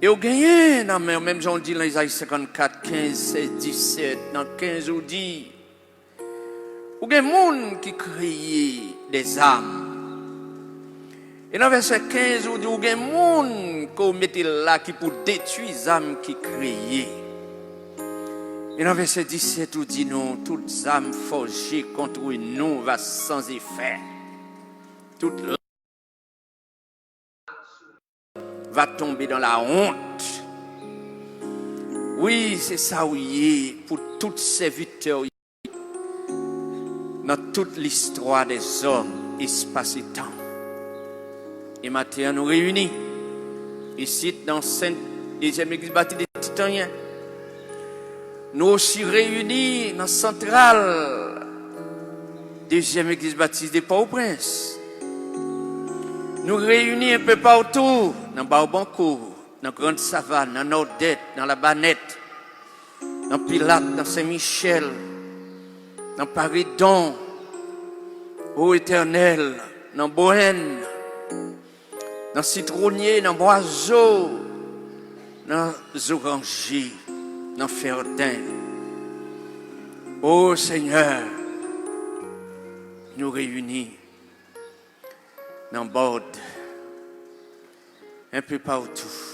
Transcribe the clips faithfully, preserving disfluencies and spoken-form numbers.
Yo genyen nan men w, menm jan w di nan Ezayi senkannkat, kenz, sèz, disèt, nan kenz ou di, ou gen moun ki kreye de zam. E nan vèsè kenz ou di, ou gen moun ke w mete la ki pou detwi zam ki kreye. E nan vèsè disèt ou di nou, tout zam fòje contre nous va sans effet. Tout va tomber dans la honte. Wi, se sa w ye pou tout sèvitè w nan tout listwa dèzòm, espas e tan. E maten an, nou reyini isit nan Sent Dezyèm Legliz Batis de Titanyen. Nou osi reyini nan santral Dezyèm Legliz Batis de Pòtoprens. Nou reyini enpe patou, nan Bawbankou, nan Grann Savann, nan Nòdèt, nan Labanèt, nan Pilat, nan Sen Michèl, nan Paredon, o Etènèl, nan Bowèn, nan Sitwonye, nan Bwazo, nan Zoranje, nan Fèden. O Senyè, nou reyini nan Bòd, enpe patou.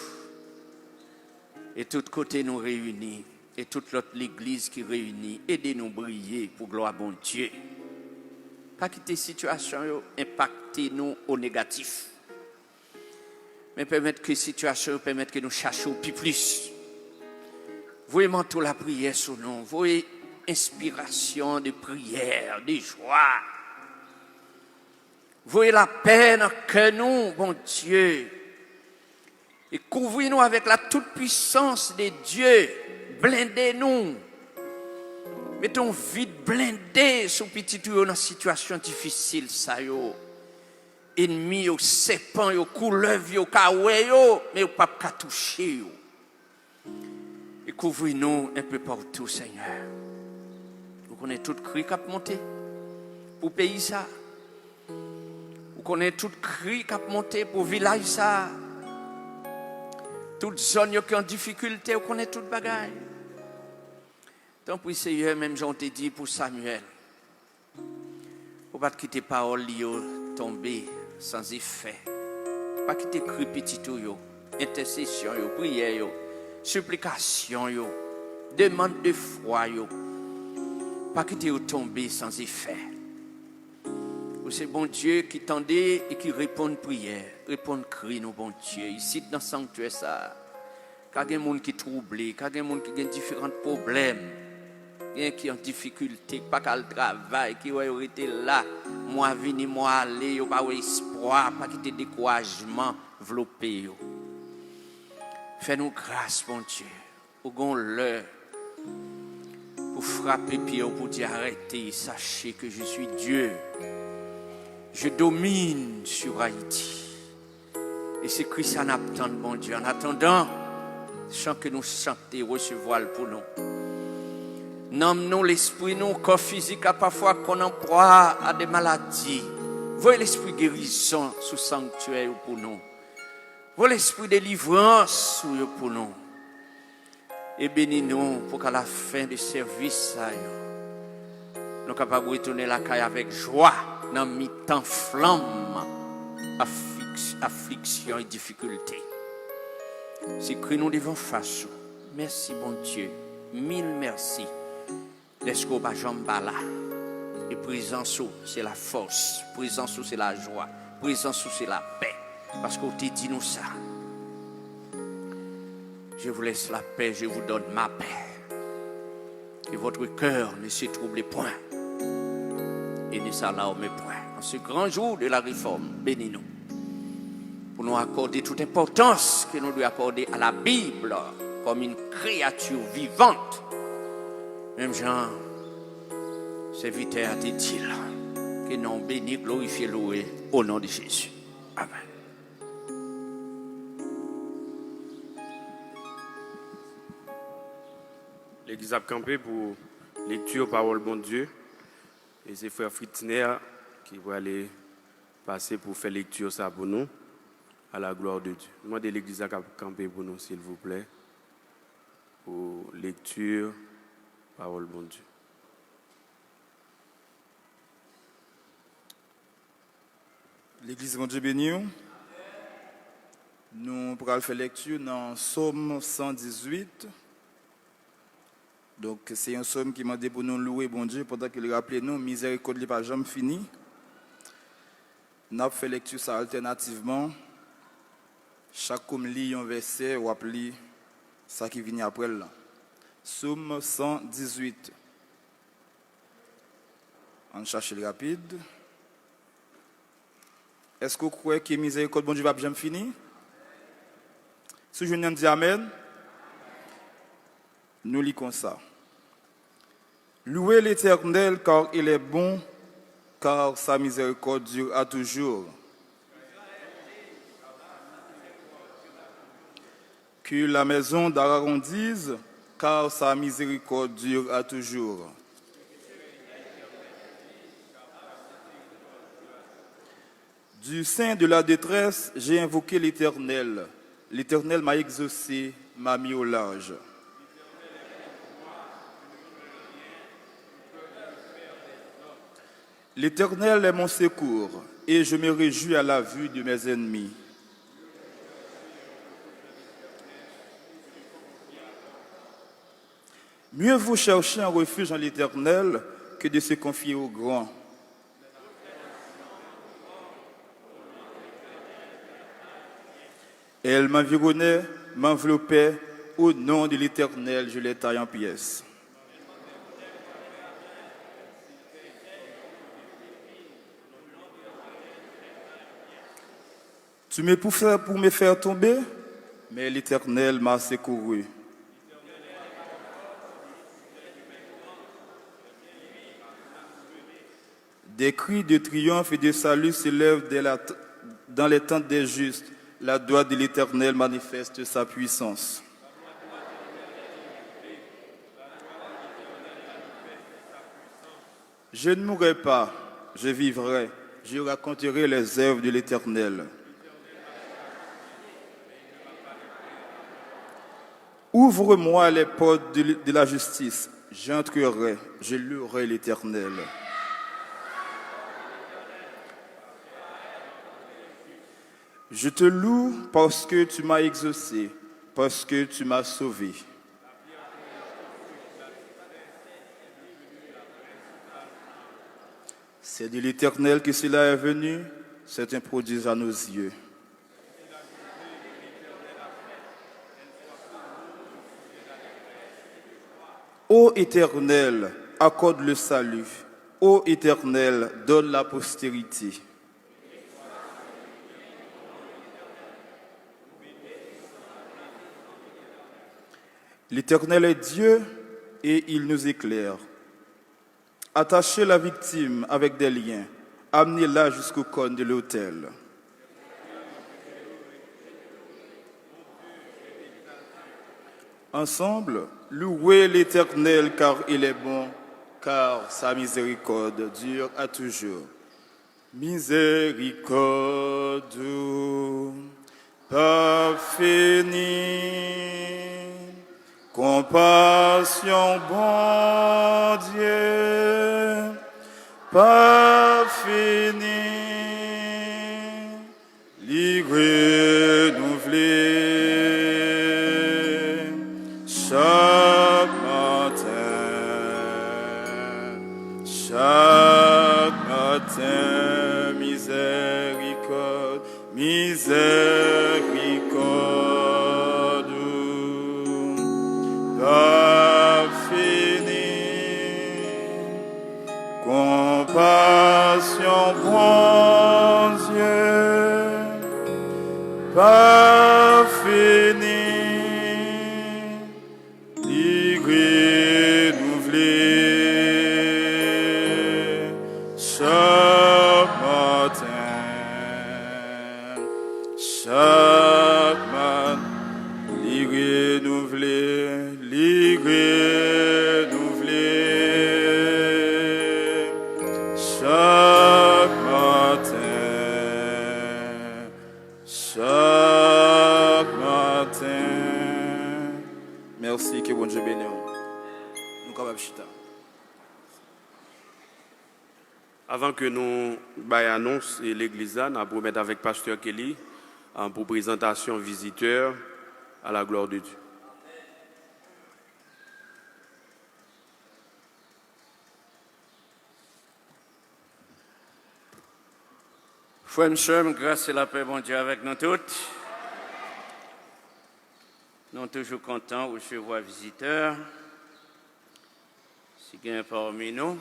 E tout kote nou reyini, e tout lòt legliz ki reyini, ede nou briye pou glwa Bondye. Pa kite sitiyasyon yo enpakte nou o negatif. Men pèmèt ke sitiyasyon yo pèmèt ke nou chache w pi plis. Voye manto lapriyè sou nou, voye enspirasyon de priyè, de jwa. Voye lapè nan kè nou, Bondye, e kouvri nou avèk la tout puissance de Dieu. Blende nou. Mete yon vit blende sou pitit ou yo nan sitiyasyon difisil sa yo. Ennmi yo, sèpan yo, koulèv yo ka wè yo, men yo p ap ka touche yo. E kouvri nou enpe patou, Senyè. Ou konnen tout kri k ap monte pou peyi sa. Ou konnen tout kri k ap monte pou vilaj sa. Tout zòn yo ki an difikilte, ou konnen tout bagay. Tanpri, Senyè, menm jan w te di pou Samyèl, ou pa t kite pawòl li yo tonbe san efè. Pa kite kri pitit ou yo, entèsesyon yo, priyè yo, siplikasyon yo, demann de fwa yo, pa kite yo tonbe san efè. Ou se Bondye ki tande e ki reponn priyè, reponn kri nou, Bondye, isit nan sanktyè sa a. Ka gen moun ki twouble, ka gen moun ki gen diferan pwoblèm. Gen ki an difikilte, ki pa ka al travay, ki wè yo rete la, mwa vini, mwa ale, yo pa wè espwa, pa kite dekourajman vlope yo. Fè nou gras, Bondye. Ou gon lè pou frape pye w pou di, arrêtez, sachez que je suis Dieu. Je domine sur Haïti. E se kri sa n ap tann, Bondye. An atandan, chan ke nou chante, resevwa l pou nou. Nanm nou, lespri nou, kò fizik la pafwa konn an pwa a de maladi. Voye lespri gerizon sou sanktyè yo pou nou. Voye lespri delivrans sou yo pou nou. E beni nou pou ka lafen de sèvis sa yo, nou kapab retounen lakay avèk jwa nan mitan flanm afliks-, afliksyon e difikilte. Se kri nou devan fas ou. Mèsi, Bondye. Mil mèsi. Dèske w pa janm pa la. E prezans ou se lafòs, prezans ou se lajwa, prezans ou se lapè. Paske w te di nou sa. Je vous laisse la paix, je vous donne ma paix. Que votre cœur ne se trouble point et ne s'alarme point. En ce grand jour de la réforme, beni nou. Pou nou akòde tout enpòtans ke nou dwe akòde à la Bible comme une créature vivante. Menm jan sèvitè a te di l, ke non w beni, glorifye, louwe, au nom de Jésus. Amen. Legliz ap kanpe pou lekti pawòl Bondye. E se frè Fritner ki prale pase pou fè lekti sa pou nou. à la gloire de Dieu. Mwen mande legliz la k ap kanpe pou nou, silvouplè, pou lekti pawòl Bondye. Legliz, Bondye beni w. Nou pral fè lekti nan Sòm san dizuit. Donk, se yon sòm ki mande pou nou louwe Bondye pandan ke l raple nou mizèrikòd li pa janm fini. N ap fè lekti sa altènativman. Chak kou m li yon vèsè, w ap li sa ki vini apre l lan. Sòm san dizuit. Ann chache l rapid. Èske w kwè ke mizèrikòd Bondye p ap janm fini? Si w jwenn li, ann di amèn. Nou li konsa. Louez l'Éternel, car il est bon, car sa miséricorde dure à toujours. Que la maison d'Aaron dise, car sa miséricorde dure à toujours. Du sein de la détresse, j'ai invoqué l'Éternel. L'Éternel m'a exaucé, m'a mis au large. L'Éternel est mon secours, et je me réjouis à la vue de mes ennemis. Mieux vaut chercher un refuge en l'Éternel que de se confier aux grands. Elles m'environnaient, m'enveloppaient, au nom de l'Éternel, je les taille en pièces. Tu me poussais pour me faire tomber, mais l'Éternel m'a secouru. Des cris de triomphe et de salut s'élèvent dès la t-, dans les tentes des justes. La droite de l'Éternel manifeste sa puissance. Je ne mourrai pas, je vivrai, je raconterai les œuvres de l'Éternel. Ouvre-moi les portes de, de la justice, j'entrerai, je louerai l'Éternel. Je te loue parce que tu m'as exaucé, parce que tu m'as sauvé. C'est de l'Éternel que cela est venu, c'est un prodige à nos yeux. Ô Éternel, accorde le salut. Ô Éternel, donne la postérité. L'Éternel est Dieu et il nous éclaire. Attachez la victime avec des liens, amenez-la jusqu'aux cornes de l'autel. Ensemble, louez l'Éternel car il est bon, car sa miséricorde dure à toujours. Mizèrikòd ou p ap fini, konpasyon Bondye p ap fini, li renouvle chak maten. Chak maten, mizèrikòd, mizèrikòd ou p ap fini. Konpasyon Bondye p ap fini. Li renouvle chak maten, chak maten. Li renouvle, li renouvle chak maten, chak Mèsi, ke Bondye beni w. Nou kapab chita. Avan ke nou bay anons legliz la, n ap remèt avèk Pastè Kelly, ah, pou prezantasyon vizitè à la gloire de Dieu. Frè m, sè m, gras e lapè Bondye avèk nou tout. Nou toujou kontan resevwa vizitè. Si gen pami nou,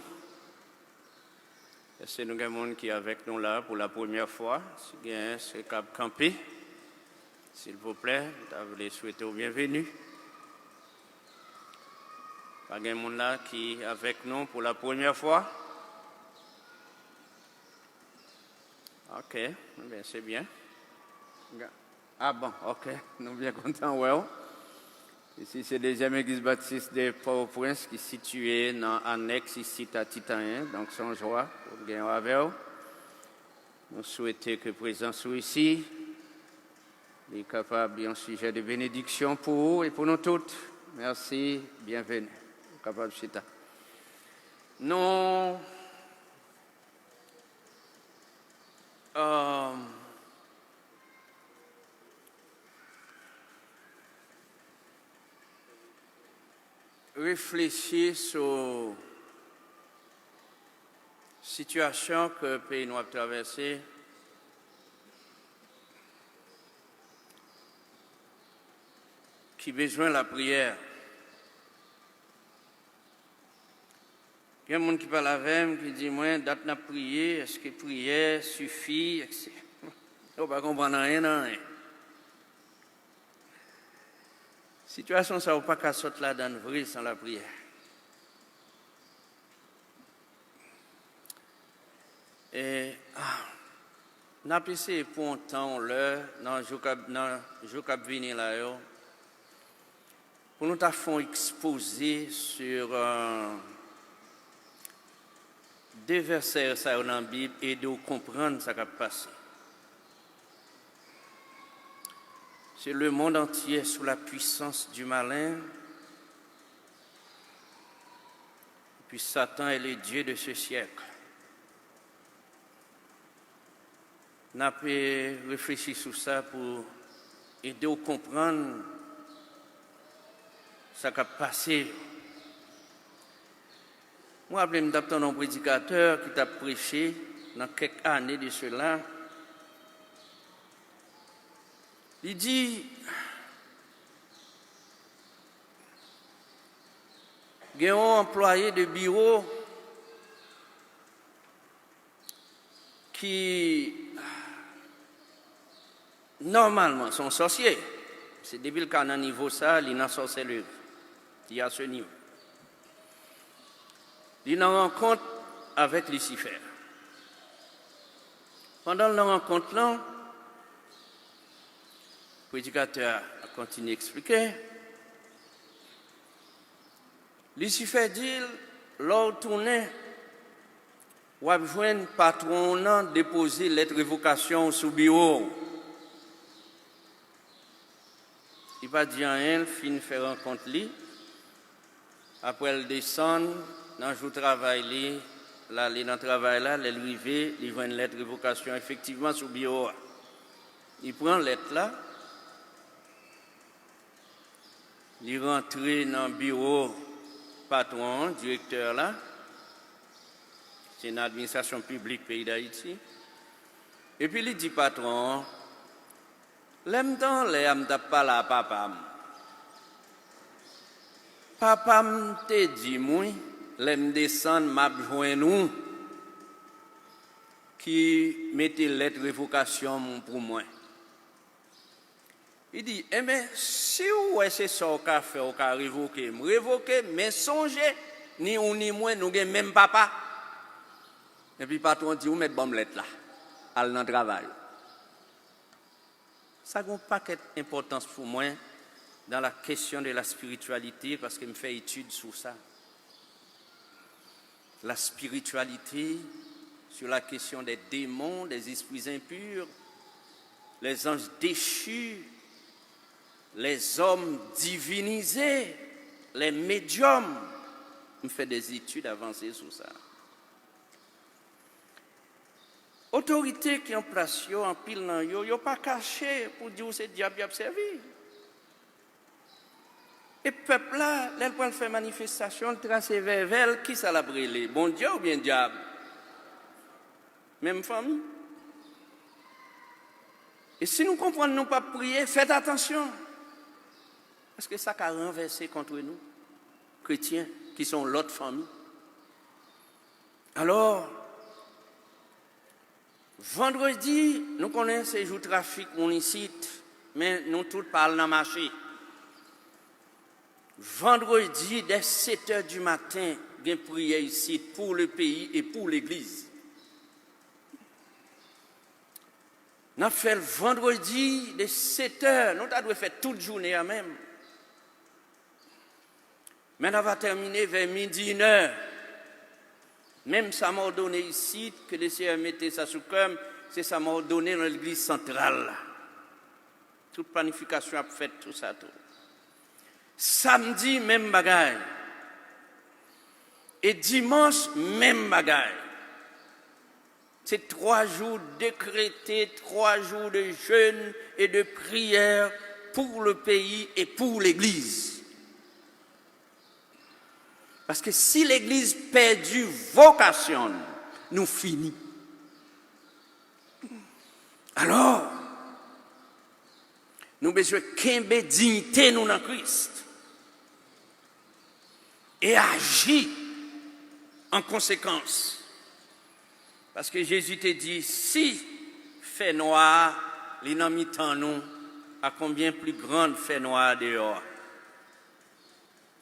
èske nou gen moun ki avèk nou la pou la premyè fwa? Si gen, èske k ap kanpe? Silvouplè, m ta vle swete w byenveni. Pa gen moun la ki avèk nou pou la premyè fwa? Ok, ebyen, se byen. Ah bon, ok, nou byen kontan wè w. Isi se Dezyèm Egliz Batis de Pòtoprens ki sitiye nan anèks isit a Titanyen, donk se yon jwa pou n gen w avè w. Nou swete ke prezans ou isi li kapab yon sijè de benediksyon pou ou e pou nou tout. Mèsi, byenveni. Ou kapab chita. Nou, euh, reflechi sou sitiyasyon ke peyi nou ap travèse, ki bezwen lapriyè. Gen moun ki pale avè m, ki di mwen, dat n ap priye, èske priyè sifi, etsetera. Yo pa konprann anyen nan anyen. Sitiyasyon sa a, ou pa ka sot ladan l vre san lapriyè. E, ah, n ap eseye pou yon tan, yon lè, nan jou k ap, nan jou k ap vini la yo, pou nou ta fè yon ekspoze sou, euh, de vèsè sa yo nan Bib, ede w konprann sa k ap pase. C'est le monde entier sous la puissance du malin, puis Satan est le dieu de ce siècle. N ap, eh, reflechi sou sa pou ede w konprann sa k ap pase yo. Mwen raple m t ap tande yon predikatè ki t ap preche nan kèk ane de sela. Li di, gen yon anplwaye de biwo ki, nòmalman, se yon sòsye. Se depi l ka nan nivo sa, li nan sòsèlri. Li a se nivo. Li nan rankont avèk Lisifè. Pandan l nan rankont lan, predikatè a ap kontinye eksplike, Lisifè di l, lè w tounen, w ap jwenn patwon w nan depoze lèt revokasyon w sou biwo w. Li pa di anyen, l fin fè rankont li. Apre l desann nan jou travay li, l ale nan travay la, lè l rive, li jwenn lèt revokasyon efektivman sou biwo a. Li pran lèt la, li rantre nan biwo patwon an, direktè la, se nan administrasyon piblik peyi Dayiti, epi li di patwon an, lè m t anlè a, m t ap pale a papa m. Papa m te di m, wi, lè m desann, m ap jwenn ou ki mete lèt revokasyon m pou mwen. Li di, enben, si w wè se sa w ka fè, w ka revoke m, revoke m, men sonje, ni ou ni mwen, nou gen menm papa. Epi patwon di, ou mèt ban m lèt la, al nan travay ou. Sa gen yon pakèt enpòtans pou mwen dans la question de la spiritualité, paske m fè etid sou sa. La spiritualité, sur la question des démons, des esprits impurs, les anges déchus, Les hommes divinisés, les médiums. M fè des études avancées sou sa. Otorite ki an plas yo, anpil nan yo, yo pa kache pou di w se dyab y ap sèvi. E pèp la, lè l pral fè manifestasyon, l trase vèvè l, kisa l ap rele? Bondye oubyen dyab? Menm fanmi. E si nou konprann nou p ap priye, fèt atansyon. Paske sa ka ranvèse kont nou, kretyen, ki se yon lòt fanmi. Alò, vandredi, nou konnen se jou trafik moun isit, men nou tout pa al nan mache. Vandredi, dè sèt è di maten, gen priyè isit pour le pays et pour l'église. N ap fè l vandredi de sèt è, nou ta dwe fè tout jounen an menm. Men n ava tèmine vè midi, inè. Menm sa m òdone isit, ke Leseyè mete sa sou kè m, se sa m òdone nan legliz santral la. Tout planifikasyon ap fèt, tou sa tou. Samdi, menm bagay. E dimanch, menm bagay. Se twa jou dekrete, twa jou de jeûne et de prière pour le pays et pour l'église. Paske si legliz pèdi vokasyon l, nou fini. Alò, nou bezwen kenbe diyite nou nan Kris e aji an konsekans. Paske Jezi te di, si fènwa a, li nan mitan nou, à combien plus grande fènwa a deyò a?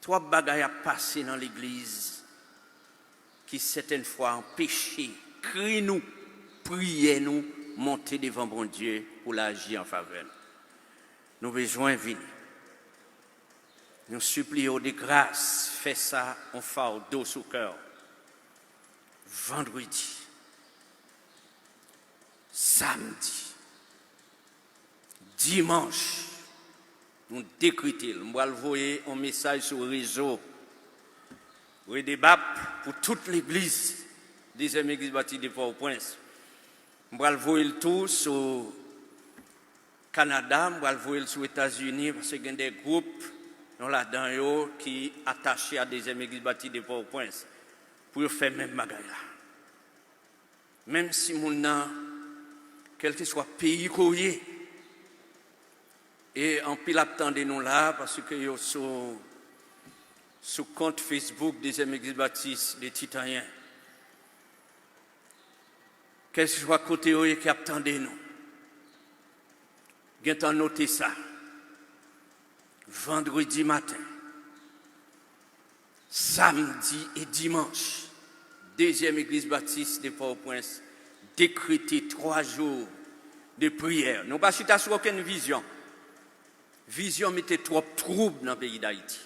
Twòp bagay ap pase nan legliz ki sètèn fwa anpeche kri nou, priyè nou monte devan Bondye pou l aji an favè nou. Nou bezwen vini. Nou sipliye w de gras, fè sa yon fado sou kè w. Vandredi, samdi, dimanch, nou dekrete l. M pral voye yon mesaj sou rezo Redebap pou tout legliz, Dezyèm Legliz Batis de Pòtoprens. M pral voye l tou sou Kanada, m pral voye l sou Etazini, paske gen de gwoup, yon ladan yo, ki atache a Dezyèm Legliz Batis de Pòtoprens, pou yo fè menm bagay la. Menm si moun nan, kèlkeswa peyi ke w ye, e anpil ap tande nou la, paske yo sou, sou kont Facebook Dezyèm Legliz Batis de Titanyen. Kèlkeswa kote yo ye ki ap tande nou, gentan note sa. Vandredi maten, samdi e dimanch, Dezyèm Legliz Batis de Pòtoprens dekrete twa jou de priyè. Nou pa chita sou okenn vizyon. Vizyon mete twòp twoub nan peyi Dayiti.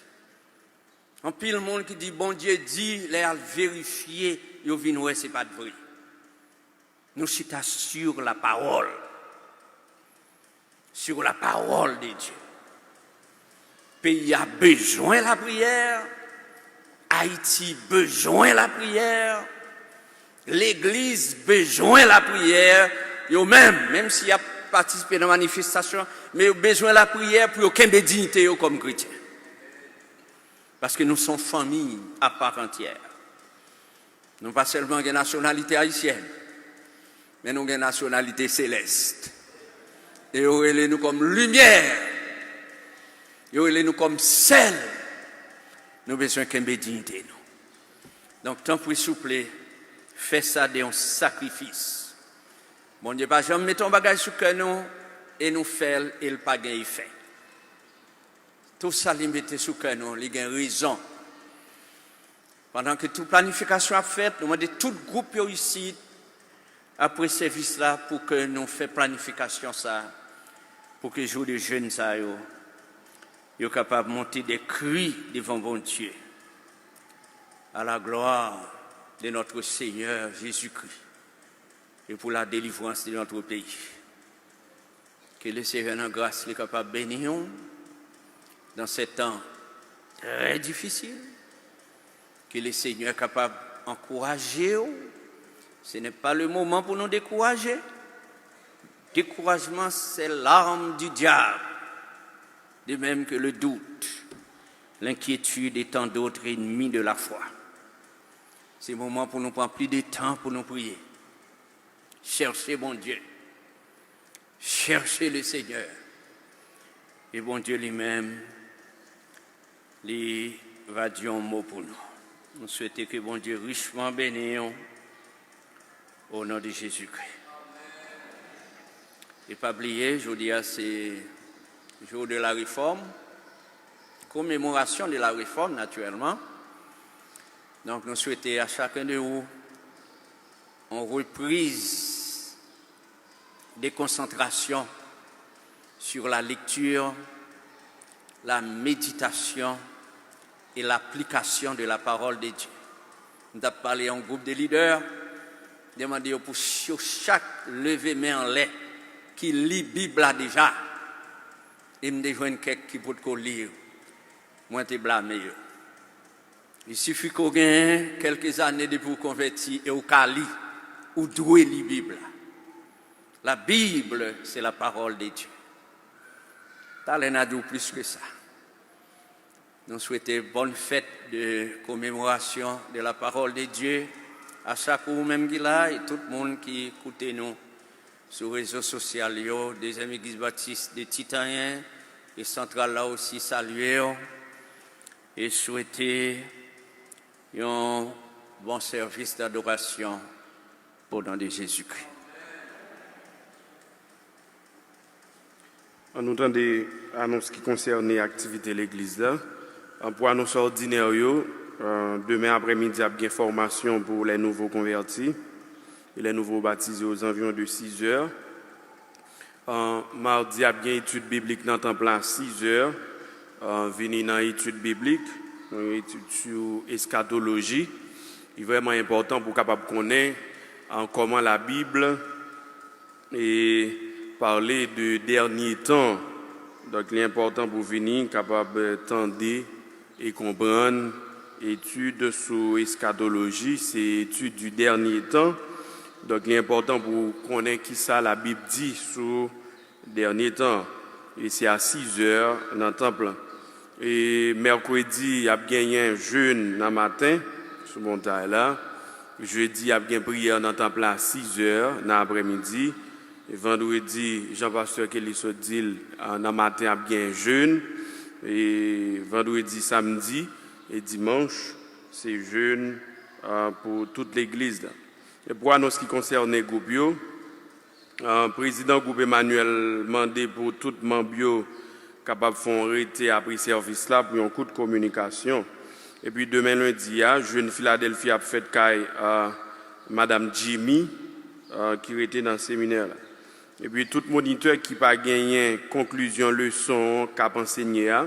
Anpil moun ki di Bondye di, lè y al verifye, yo vin wè se pa t vre. Nou chita sur la parole. Sur la parole de Dieu. Peyi a bezwen lapriyè. Ayiti bezwen lapriyè. Legliz bezwen lapriyè. Yo menm, menm si y ap patisipe nan manifestasyon, men yo bezwen lapriyè pou yo kenbe diyite yo kòm kretyen. Paske nou se yon fanmi apakantyè. Nou pa sèlman gen nasyonalite ayisyèn, men nou gen nasyonalite selès. E yo rele nou kòm limyè. Yo rele nou kòm sèl. Nou bezwen kenbe diyite nou. Donk, tanpri, souple, fè sa de yon sakrifis. Bondye pa janm mete yon bagay sou kè nou, e nou fè l, e l pa gen efè. Tou sa li mete sou kè nou, li gen rezon. Pandan ke tout planifikasyon ap fèt, nou mande tout gwoup yo isit, apre sèvis la, pou ke nou fè planifikasyon sa, pou ke jou de jèn sa yo, yo kapab monte de kri devan Bondye, à la gloire de notre Seigneur Jésus-Christ et pour la délivrance de notre pays. Ke Lesenyè nan gras li kapab beni w, dans ces temps très difficiles, que le Seigneur est capable d'encourager. Ce n'est pas le moment pour nous décourager. Découragement, c'est l'arme du diable, de même que le doute, l'inquiétude et tant d'autres ennemis de la foi. Se moman pou nou pran plis de tan pou nou priye. Chèche Bondye. Chèche le Seigneur. E Bondye li menm, li va di yon mo pou nou. Nou swete ke Bondye richman beni w, au nom de Jésus-Christ. E pa bliye, jodi a se jour de la réforme, commémoration de la réforme, naturellement. Donk, nou swete à chacun de vous une reprise de concentration sur la lecture, la méditation et l'application de la parole de Dieu. M t ap pale a yon gwoup de lidè, m te mande yo pou yo chak leve men anlè ki li Bib la deja. E m te jwenn kèk ki potko li yo. Mwen te blame yo. Il suffit ke w genyen kèlke zane depi w konvèti e w ka li, ou dwe li Bib la. La Bible, c'est la parole de Dieu. Talè n a di w plis ke sa. Nou swete bonne fête de commémoration de la parole de Dieu à chak ou menm ki la e tout moun ki koute nou sou rezo sosyal yo. Dezyèm Egliz Batis de Titanyen e Santral la osi salye w e swete yon bon sèvis dadorasyon au nom de Jésus-Christ. An nou tande anons ki konsène aktivite legliz la. An, pou anons òdinè yo, an, demen aprèmidi ap gen fòmasyon pou les nouveaux convertis et les nouveaux baptisés aux environs de six heures. An, madi ap gen etid biblik nan tanp la a six heures. An, vini nan etid biblik, yon etid sou eskatoloji. Li vrèman enpòtan pou w kapab konnen, an, kòman Labib e pale de dènye tan. Donk, li enpòtan pou vini kapab tande e konprann etid sou eskatoloji, se etid du dènye tan. Donk, li enpòtan pou w konnen kisa Labib di sou dènye tan. E se a six heures nan tanp lan. E mèkredi, ap genyen jèn nan maten, sou montay la. Jedi, ap gen priyè nan tanp la a six heures nan aprèmidi. E vandredi, jan pastè Kelly sot di l, a, nan maten ap gen jèn. E vandredi, samdi e dimanch, se jèn, a, pou tout legliz la. E pou anons ki konsène gwoup yo, An, prezidan gwoup Emmanuel mande pou tout manm yo kapab fè yon rete apre sèvis la pou yon kout kominikasyon. Epi demen lendi a, jèn Filadèlfi ap fèt kay, a, madanm Jimmy, a, ki rete nan seminè la. Epi tout monitè ki pa genyen konklizyon leson k ap ansenye a,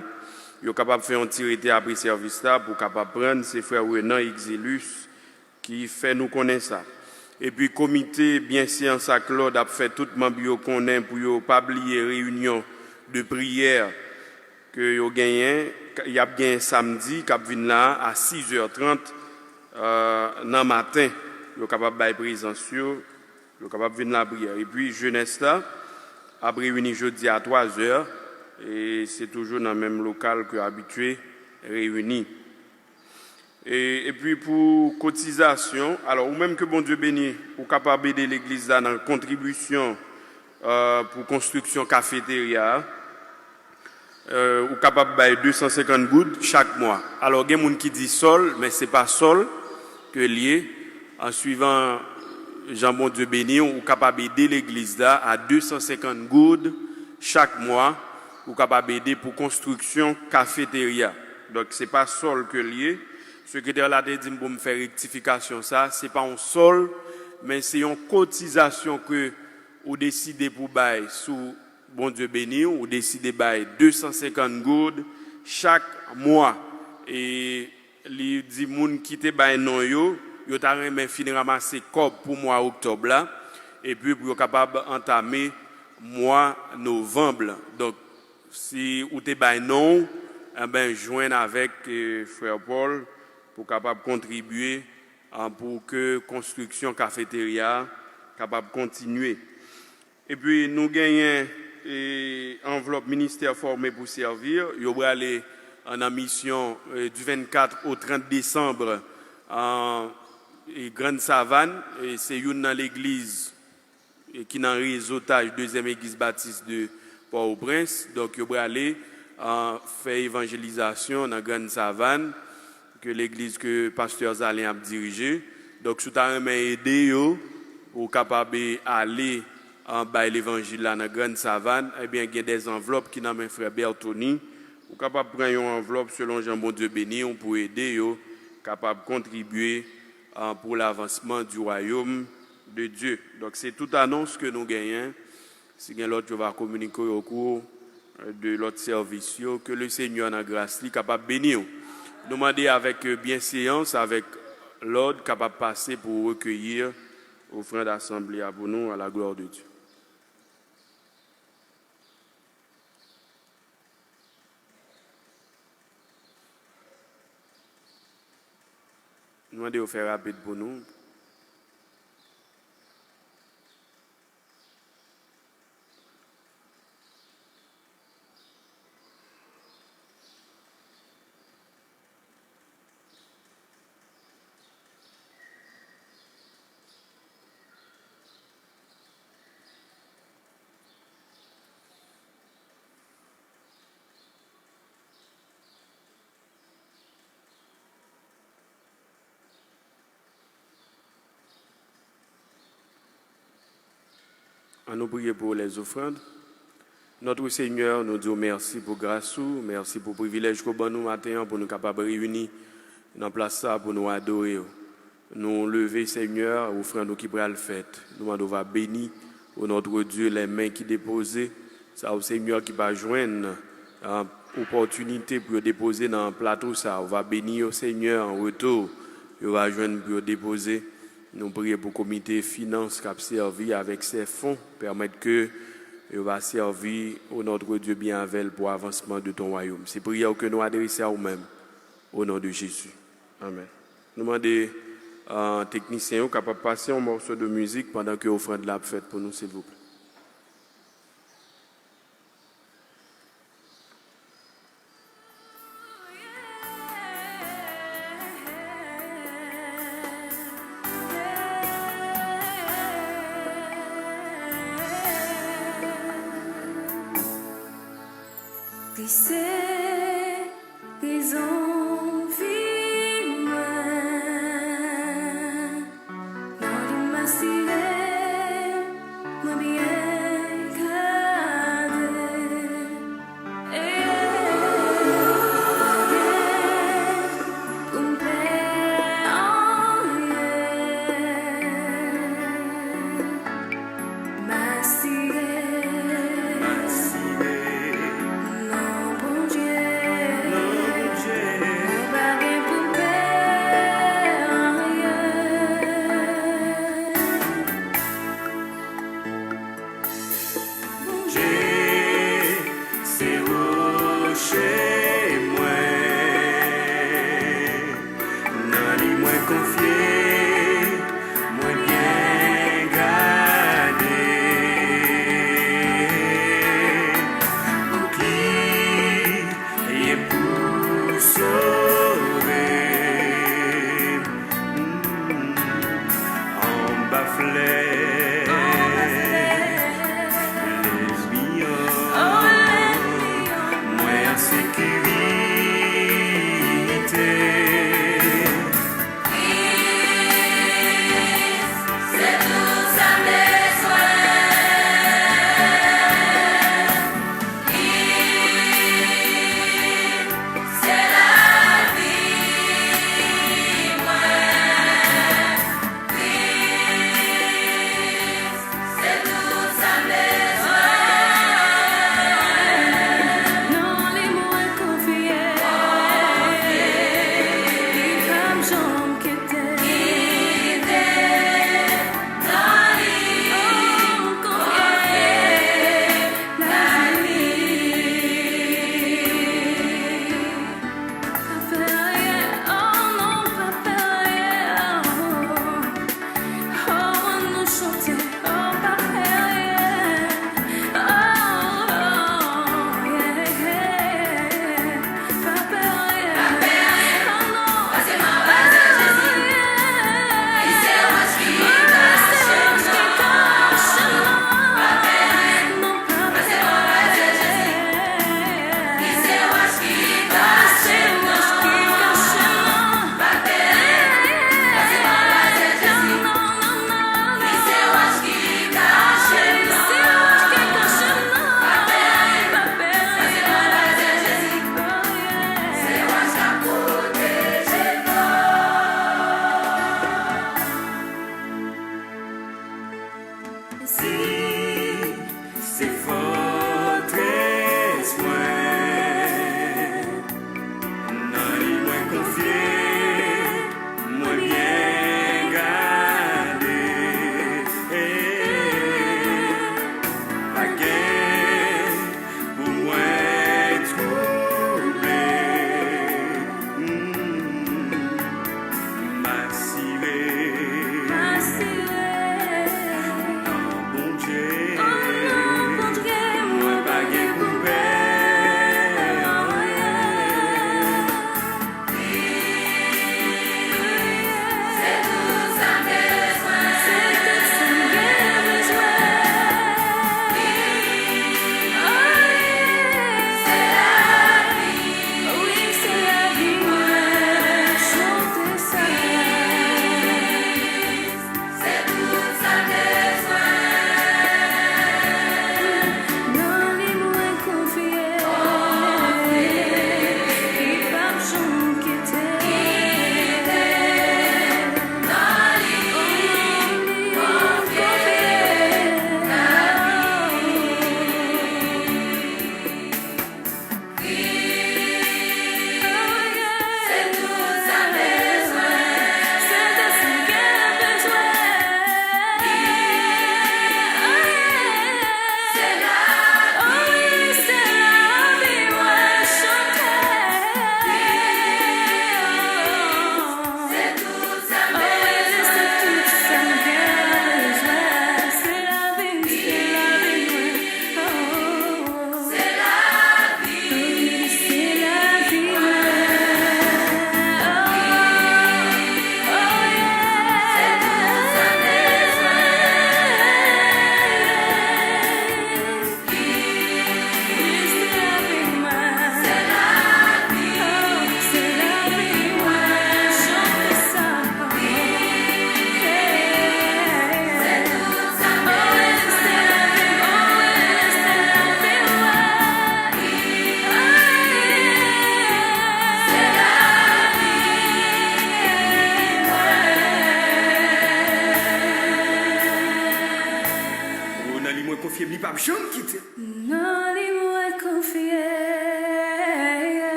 yo kapab fè yon ti rete apre sèvis la pou kapab pran, se frè Renan Exilus ki fè nou konnen sa. Epi komite byenséans ak lòd ap fè tout manm yo konnen pou yo pa bliye reyinyon de priyè ke yo genyen, y ap genyen samdi k ap vin la a, a six heures trente, euh, nan maten. Yo kapab bay prezans yo, yo kapab vin lapriyè. Epi jenès la ap reyini jodi a trois heures, e se toujou nan menm lokal ke yo abitye reyini. E, epi pou kotizasyon, alò, ou menm ke Bondye beni, ou kapab ede legliz la nan kontribisyon, euh, pou konstriksyon kafeterya a. Euh, ou kapab bay de san senkant goud chak mwa. Alò, gen moun ki di sòl, men se pa sòl ke l ye. An swivan jan Bondye beni w, ou kapab ede legliz la a de san senkant goud chak mwa. Ou kapab ede pou konstriksyon kafeterya. Donk, se pa sòl ke l ye. Sekretè la te di m pou m fè rektifikasyon sa. Se pa yon sòl, men se yon kotizasyon ke ou deside pou bay sou Bondye beni w, ou deside bay de san senkant goud chak mwa. E li di moun ki te bay non yo, yo ta renmen fin ranmase kòb pou mwa oktòb la, epi pou yo kapab antame mwa novanm lan. Donk, si ou te bay non w, enben, jwenn avèk, eh, frè Paul pou kapab kontribye, ah, pou ke konstriksyon kafeterya a kapab kontinye. Epi nou genyen, eh, anvlòp Ministère formé pour servir. Yo prale, ah, nan misyon, eh, du vingt-quatre au trente décembre, ah, eh, Grann Savann. Eh, se youn nan legliz, eh, ki nan rezotaj Dezyèm Egliz Batis de Pòtoprens. Donk, yo prale, ah, fè evanjelizasyon nan Grann Savann, ke legliz ke pastè Zalen ap dirije. Donk, si w ta renmen ede yo, pou w kapab ale, ah, bay levanjil la nan Grann Savann, ebyen, gen de anvlòp ki nan men frè Bertony. Ou kapab pran yon anvlòp selon jan Bondye beni w pou ede yo kapab kontribye, ah, pour l'avancement du royaume de Dieu. Donk, se tout anons ke nou genyen. Si gen lòt, yo va kominike yo okou de lòt sèvis yo. Ke le Senyè nan gras li kapab beni w. Nou mande avèk, euh, byenveyans, avèk lòd, kapab pase pou rekeyi ofrann asanble a pou nou, à la gloire de Dieu. Nou mande yo fè rapid pou nou. Ann nou priye pou les offrandes. Notre Seigneur, nou di w mèsi pou gras ou, mèsi pou privilèj ke w ban nou maten an pou nou kapab reyini nan plas sa a pou nou adore w. Nou leve, Senyè, ofrann nou ki pral fèt. Nou mande w va béni, ô notre Dieu, les mains qui déposent. Sa yo, Senyè, ki pa jwenn, ah, opòtinite pou yo depoze nan plato sa a. Ou va beni yo, Senyè, an retou. Yo va jwenn pou yo depoze. Nou priye pou komite finans k ap sèvi avèk se fon. Pèmèt ke yo va sèvi, ô notre Dieu, byen avè l pou avansman de ton royaume. Se priyè ke nou adrese a ou menm. Au nom de Jésus. Amen. Nou mande, euh, teknisyen yo kapab pase yon mòso de mizik pandan ke ofrann la ap fèt pou nou, silvouplè. Kris se rezon vi mwen. Nan li m asire, mwen byen gade. E pa gen pou m pè anyen. M asire, m asire nan Bondye, nan Bondye.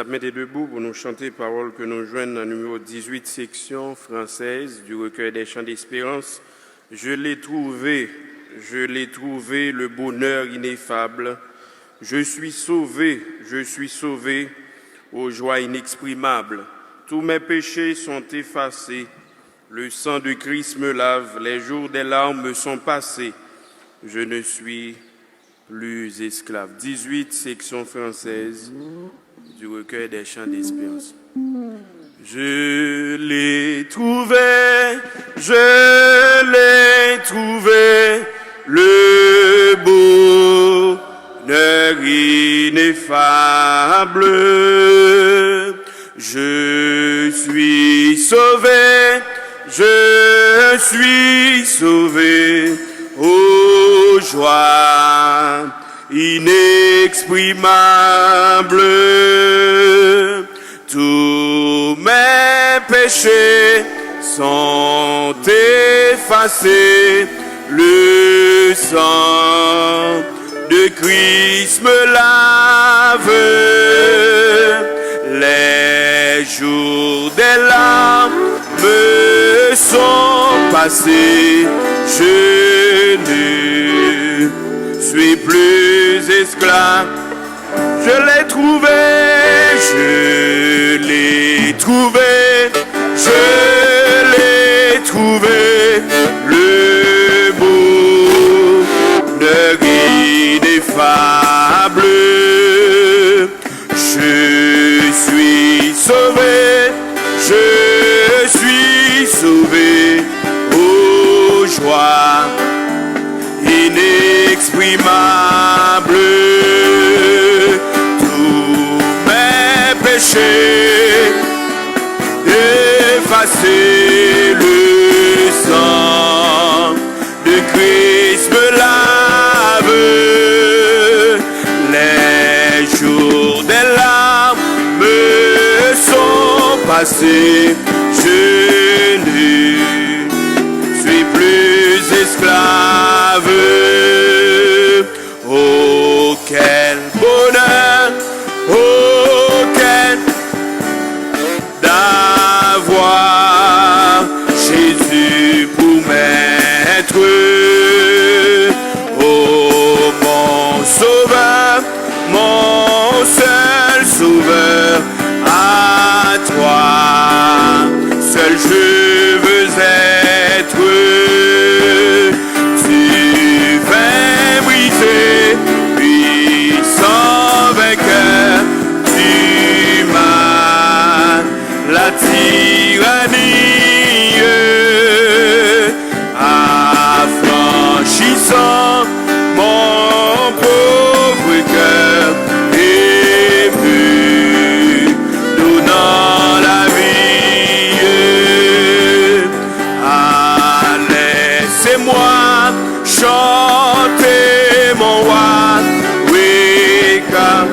N ap mete debou pou nou chante pawòl ke nou jwenn nan nimewo dizuit, seksyon fransèz du Recueil des Chants d'Espérance. Je l'ai trouvé, je l'ai trouvé, le bonheur ineffable. Je suis sauvé, je suis sauvé, aux joies inexprimables. Tous mes péchés sont effacés, le sang de Christ me lave, les jours des larmes me sont passés. Je ne suis plus esclave. Dizuit, seksyon fransèz du Recueil des Chants d'Espérance. Je l'ai trouvé, je l'ai trouvé, le bonheur ineffable. Je suis sauvé, je suis sauvé, aux joies inexprimables. Tous mes péchés sont effacés, le sang de Christ me lave. Les jours des larmes me sont passés, je ne suis plus esclave. Je l'ai trouvé, je l'ai trouvé, je l'ai trouvé, le bonheur ineffable. Je suis sauvé, je suis sauvé, aux joies inexprimables. Tous mes péchés effacés, le sang de Christ me lave. Les jours des larmes me sont passés, je ne suis plus esclave. Oh, quel bonheur, oh, quel d'avoir Jésus pour maître. Oh, mon sauveur, mon seul sauveur, à toi seul je veux être. Tu viens briser, puissant vainqueur, tu m'as la tyrannie, affranchissant mon pauvre cœur et me donnant la vie. Ah, laissez-moi chanter mon roi, oui, car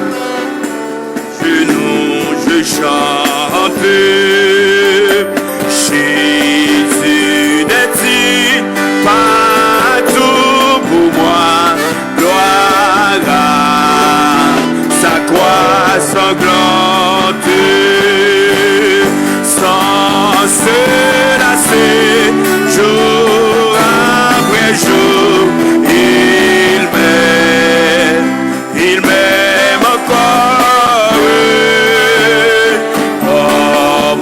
genoux je chante. Jésus n'est-il pas tout pour moi? Gloire à sa croix sanglante. Sans se lasser, jour après jour, il m'aime. Il m'aime encore. Oh,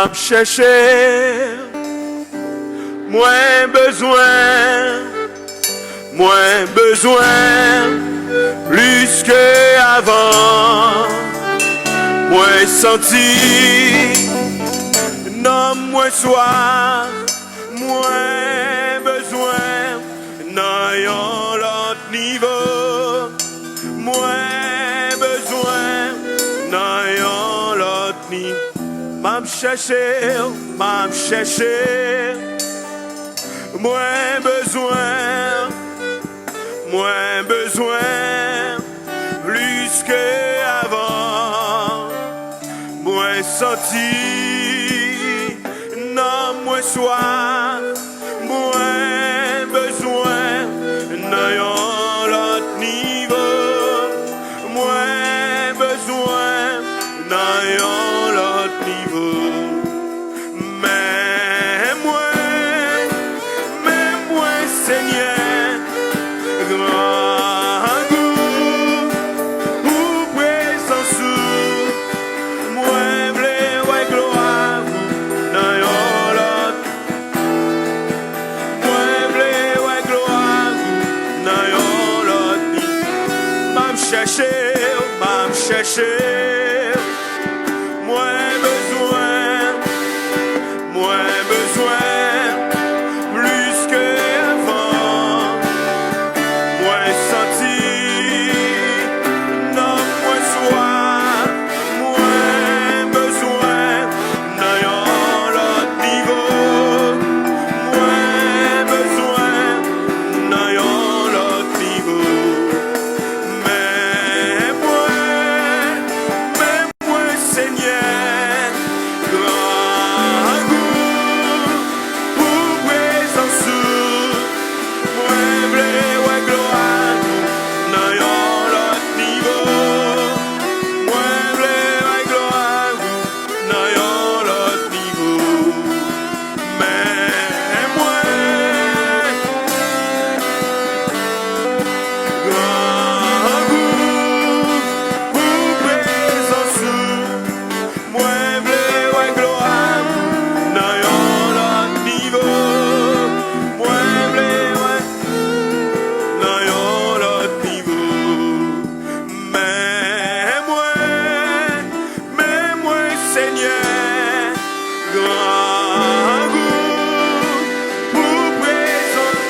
M ap chèche, mwen bezwen, mwen bezwen plis ke avan. Mwen santi nanm mwen swaf, mwen bezwen nan yon lòt nivo. Mwen bezwen nan yon lòt nivo. M ap chèche, m ap chèche. Mwen bezwen, mwen bezwen plis ke avan. Mwen santi nanm mwen swaf. Mwen bezwen nan yon lòt nivo. Mwen bezwen nan yon lòt nivo. Men mwen, men mwen, Senyè, grangou pou prezans ou. Mwen vle wè glwa ou nan yon lòt. Mwen vle wè glwa ou nan yon lòt nivo. M ap chèche w, m ap chèche w. Mwen bezwen, mwen bezwen plis ke avan. Mwen santi nanm mwen swaf. Mwen bezwen nan yon lòt nivo. Mwen bezwen nan yon lòt nivo. Men mwen, men mwen, Senyè, grangou pou prezans ou. Mwen vle wè glwa ou nan yon lòt nivo. Mwen vle wè glwa ou nan yon lòt nivo. Men mwen, grangou pou prezans ou. Mwen vle wè glwa ou nan yon lòt nivo. Mwen vle wè nan yon lòt nivo. Men mwen, men mwen, Senyè, grangou pou prezans.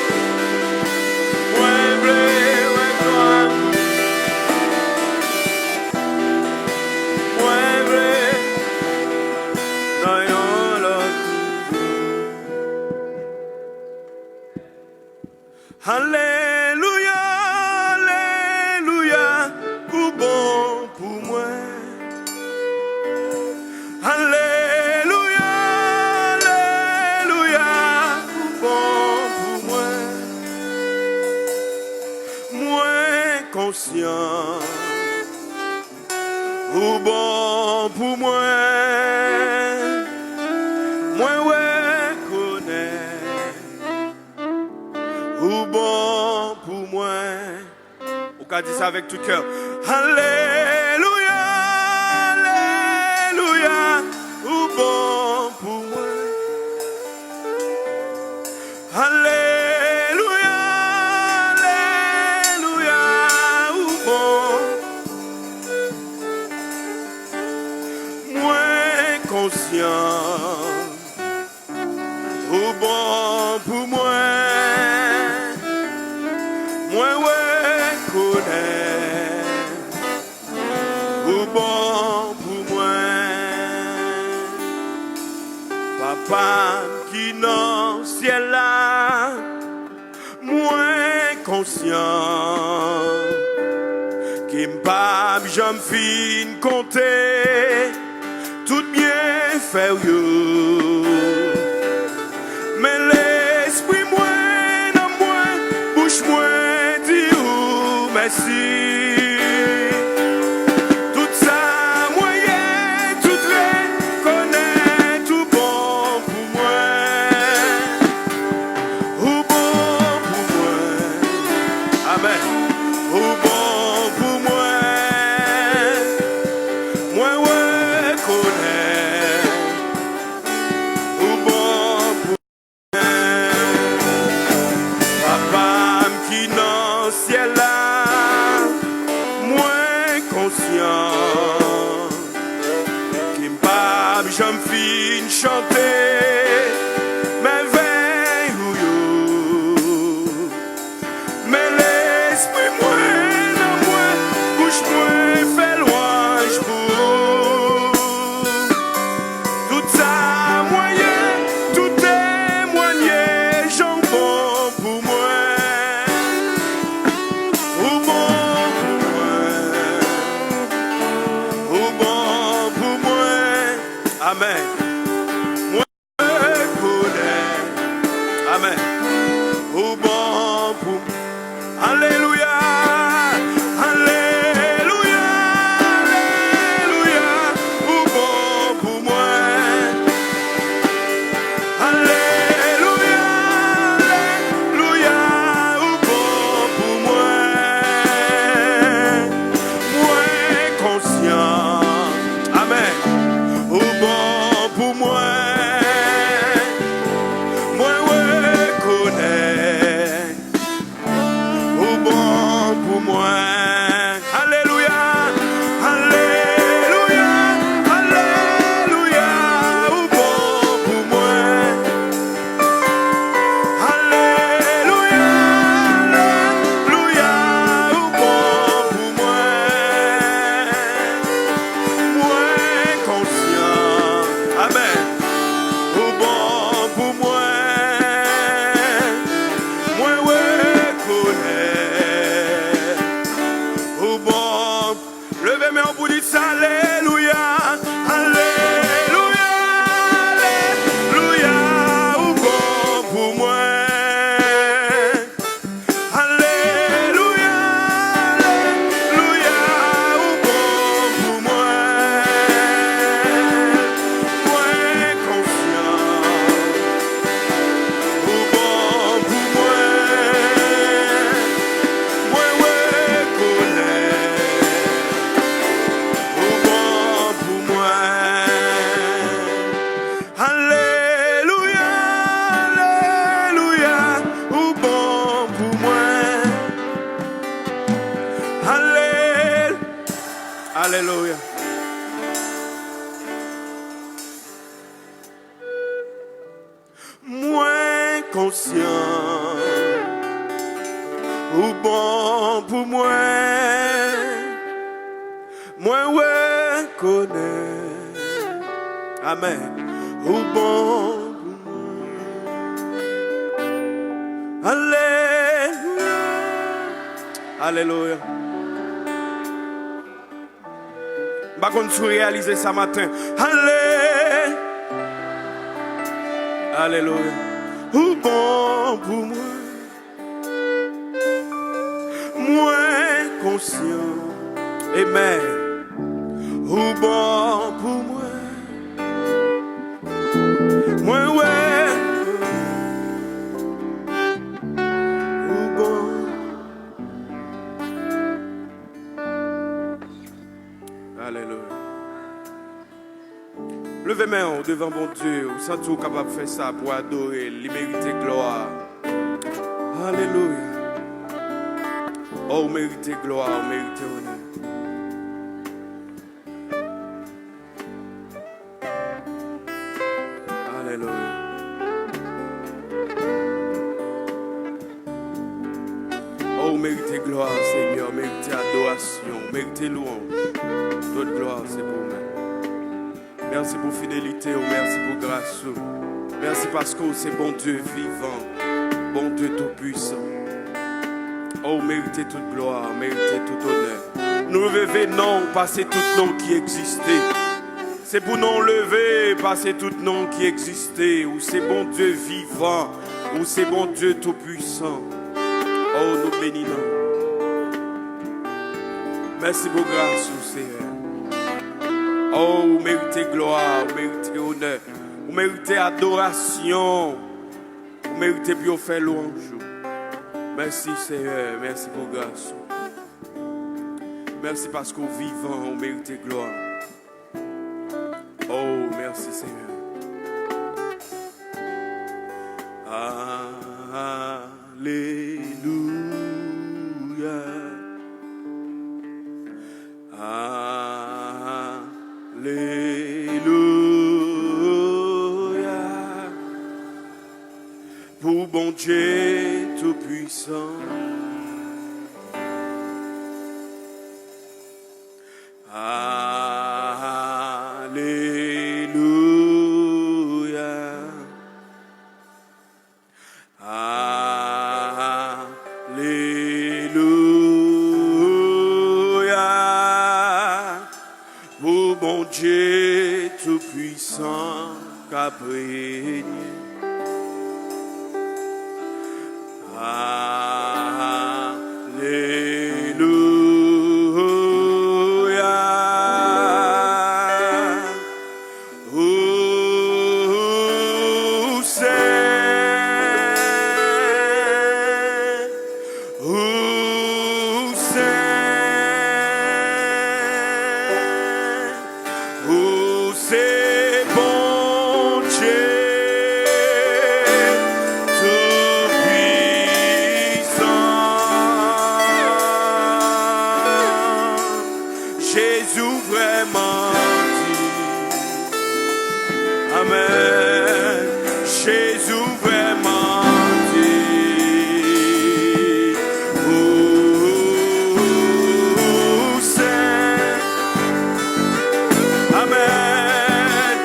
Mwen vle wè glwa ou. Mwen vle nan yon lòt nivo. Alelouya, alelouya, ou bon pou mwen. Alelouya, alelouya, ou bon pou mwen. Mwen konsyan ou bon pou mwen. Mwen rekonèt ou bon pou mwen. Ou ka di sa avèk tout kè w. Alelouya, alelouya, ou bon pou mwen. Alelouya, alelouya, ou bon. Mwen konsyan ou bon pou mwen. Mwen rekonèt ou bon pou mwen. Papa m ki nan syèl la, mwen konsyan ke m p ap janm fin konte tout byenfè w yo. Men lespri mwen, nanm mwen, bouch mwen di ou mèsi. Tout sa mwen ye, tout rekonèt ou bon pou mwen. Ou bon pou mwen. Amèn. Ou bon pou mwen. Mwen rekonèt Jan m fin chante mèvèy ou yo, men lespri mwen, nanm mwen, bouch mwen fè lwanj pou ou. Tout sa mwen ye, tout temwanye jan w bon pou mwen. Ou bon pou mwen. Ou bon pou mwen. Amèn. Mwen rekonèt. Amèn. Ou bon pou mwen. Alelouya. Alelouya. Alelouya. Ou bon pou mwen. Alelouya, alelouya, ou bon pou mwen. Mwen konsyan, amèn, ou bon pou mwen. Mwen rekonèt ou bon pou mwen. Alelouya, alelouya, alelouya, ou bon pou mwen. Alelouya, alelouya, ou bon pou mwen. Mwen konsyan, amèn, ou bon pou mwen. Mwen rekonèt ou bon. Leve men w pou di sa, alelouya, alelouya, alelouya, ou bon pou mwen. Alelouya, alelouya, ou bon pou mwen. Mwen konsyan ou bon pou mwen. Mwen rekonèt ou bon pou mwen. Alelouya, alelouya, ou bon pou mwen. Ale-, alelouya. Mwen konsyan ou bon pou mwen. Mwen rekonèt, amèn, ou bon pou mwen. Alelouya. Alelouya. M pa konn si w reyalize sa maten. Ale. Alelouya. Ou bon pou mwen. Mwen konsyan. Amen. Ou bon pou mwen. Mwen wè. Ou bon. Alelouya. Leve men w devan Bondye, ou santi w kapab fè sa pou adore l, li merite glwa. Alelouya. O, ou merite glwa, ou merite onè. Alelouya. O, ou merite glwa, Senyè, ou merite adorasyon, ou merite lwanj. Tout glwa se pou ou menm. Mèsi pou fidelite w, mèsi pou gras ou. Mèsi paske w se Bondye vivan, Bondye toupwisan. O, ou merite tout glwa, ou merite tout onè. Nou leve non w pase tout non ki egziste. Se pou non w leve pase tout non ki egziste. Ou se Bondye vivan, ou se Bondye toupwisan. O, nou beni non w. Mèsi pou gras ou, Senyè. O, ou merite glwa, ou merite onè, ou merite adorasyon, ou merite pou yo fè lwanj ou. Mèsi, Senyè, mèsi pou gras ou. Mèsi paske w vivan, ou merite glwa. O, mèsi, Senyè. Alelouya. Alelouya. Bondye Toupwisan. Alelouya. Alelouya. Pou Bondye Toupwisan k ap renye. Alelouya. Ou sen, ou sen, ou se Bondye Toupwisan. Jezi, ou vrèman di. Amèn. Jezi, ou vrèman di. Ou, ou sen. Amèn.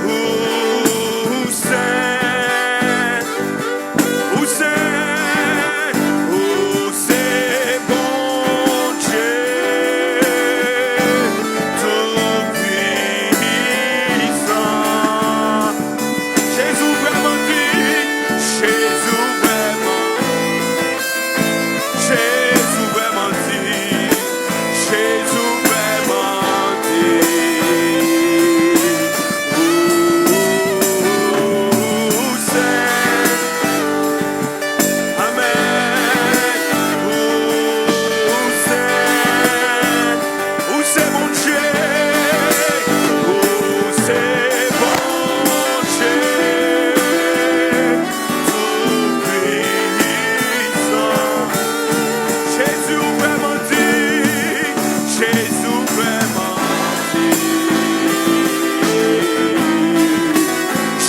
Ou sen. Ou sen, ou se Bondye Toupwisan. Jezi, ou vrèman di, Jezi, ou vrèman, Jezi, ou vrèman di, Jezi, ou vrèman di. Ou sen. Amèn. Ou sen. Ou se Bondye. Ou se Bondye Toupwisan. Jezi, ou vrèman di. Jezi, ou vrèman di.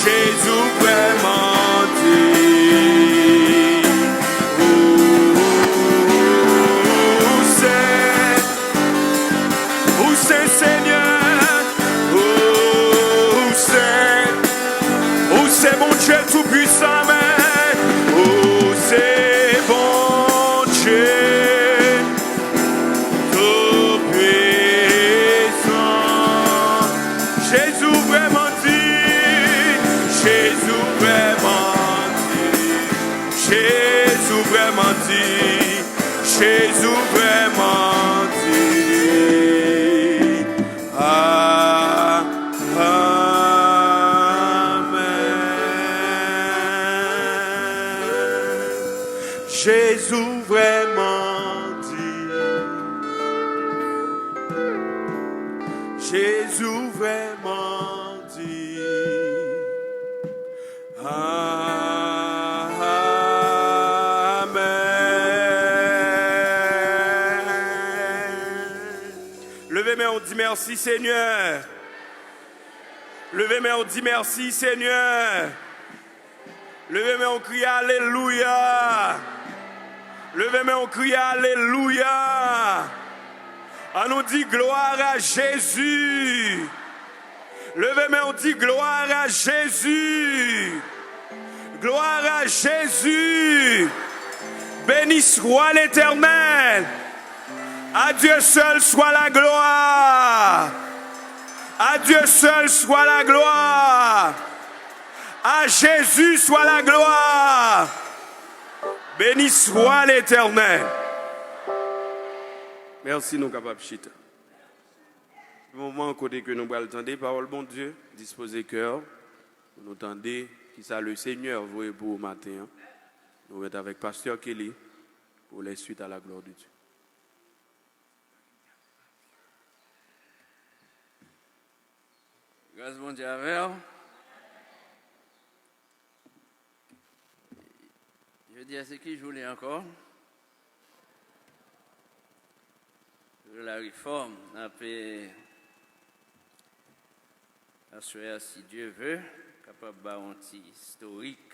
Jezi, ou vrèman di. Ou, ou, ou sen. Ou sen, Senyè. Ou, ou sen. Ou se Bondye Toupwisan, men ou se Bondye Toupwisan. Jezi, ou vrèman di. Jezi, ou vrèman di. Jezi, ou vrèman di. Jezi, ou vrèman di. A, amèn. Jezi, ou vrèman di. Jezi, ou vrèman di. Amèn. Leve men w, di, mèsi, Senyè. Leve men w, di, mèsi, Senyè. Leve men w, kriye, alelouya. Leve men w, kriye, alelouya. Annou di, glwa a Jezi. Leve men w, di, glwa a Jezi. Glwa a Jezi. Béni soit l'Éternel. À Dieu seul soit la gloire. À Dieu seul soit la gloire. À Jésus soit la gloire. Béni soit l'Éternel. Mèsi, nou kapab chita. Moman kote ke nou pral tande pawòl Bondye, dispoze kè w pou nou tande kisa le Senyè voye pou ou maten an. Nou ret avèk pastè Kelly pour les suites à la gloire de Dieu. Gras Bondye avè w. Jodi a se ki jou li ankò? Jou larefòm. N ape, aswè a, si Dye ve, kapab ba w yon ti istorik.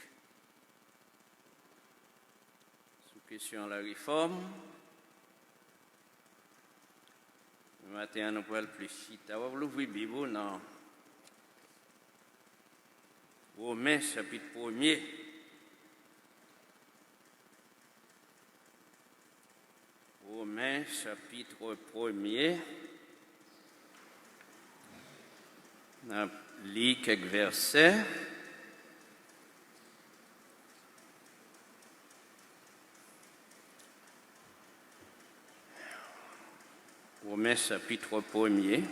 Kesyon la refòm. Maten an, nou pral plis chita. W ap louvri Bib ou nan Women, chapit premye. Women, chapit premye. N ap li kèk vèsè. Women, chapit premye.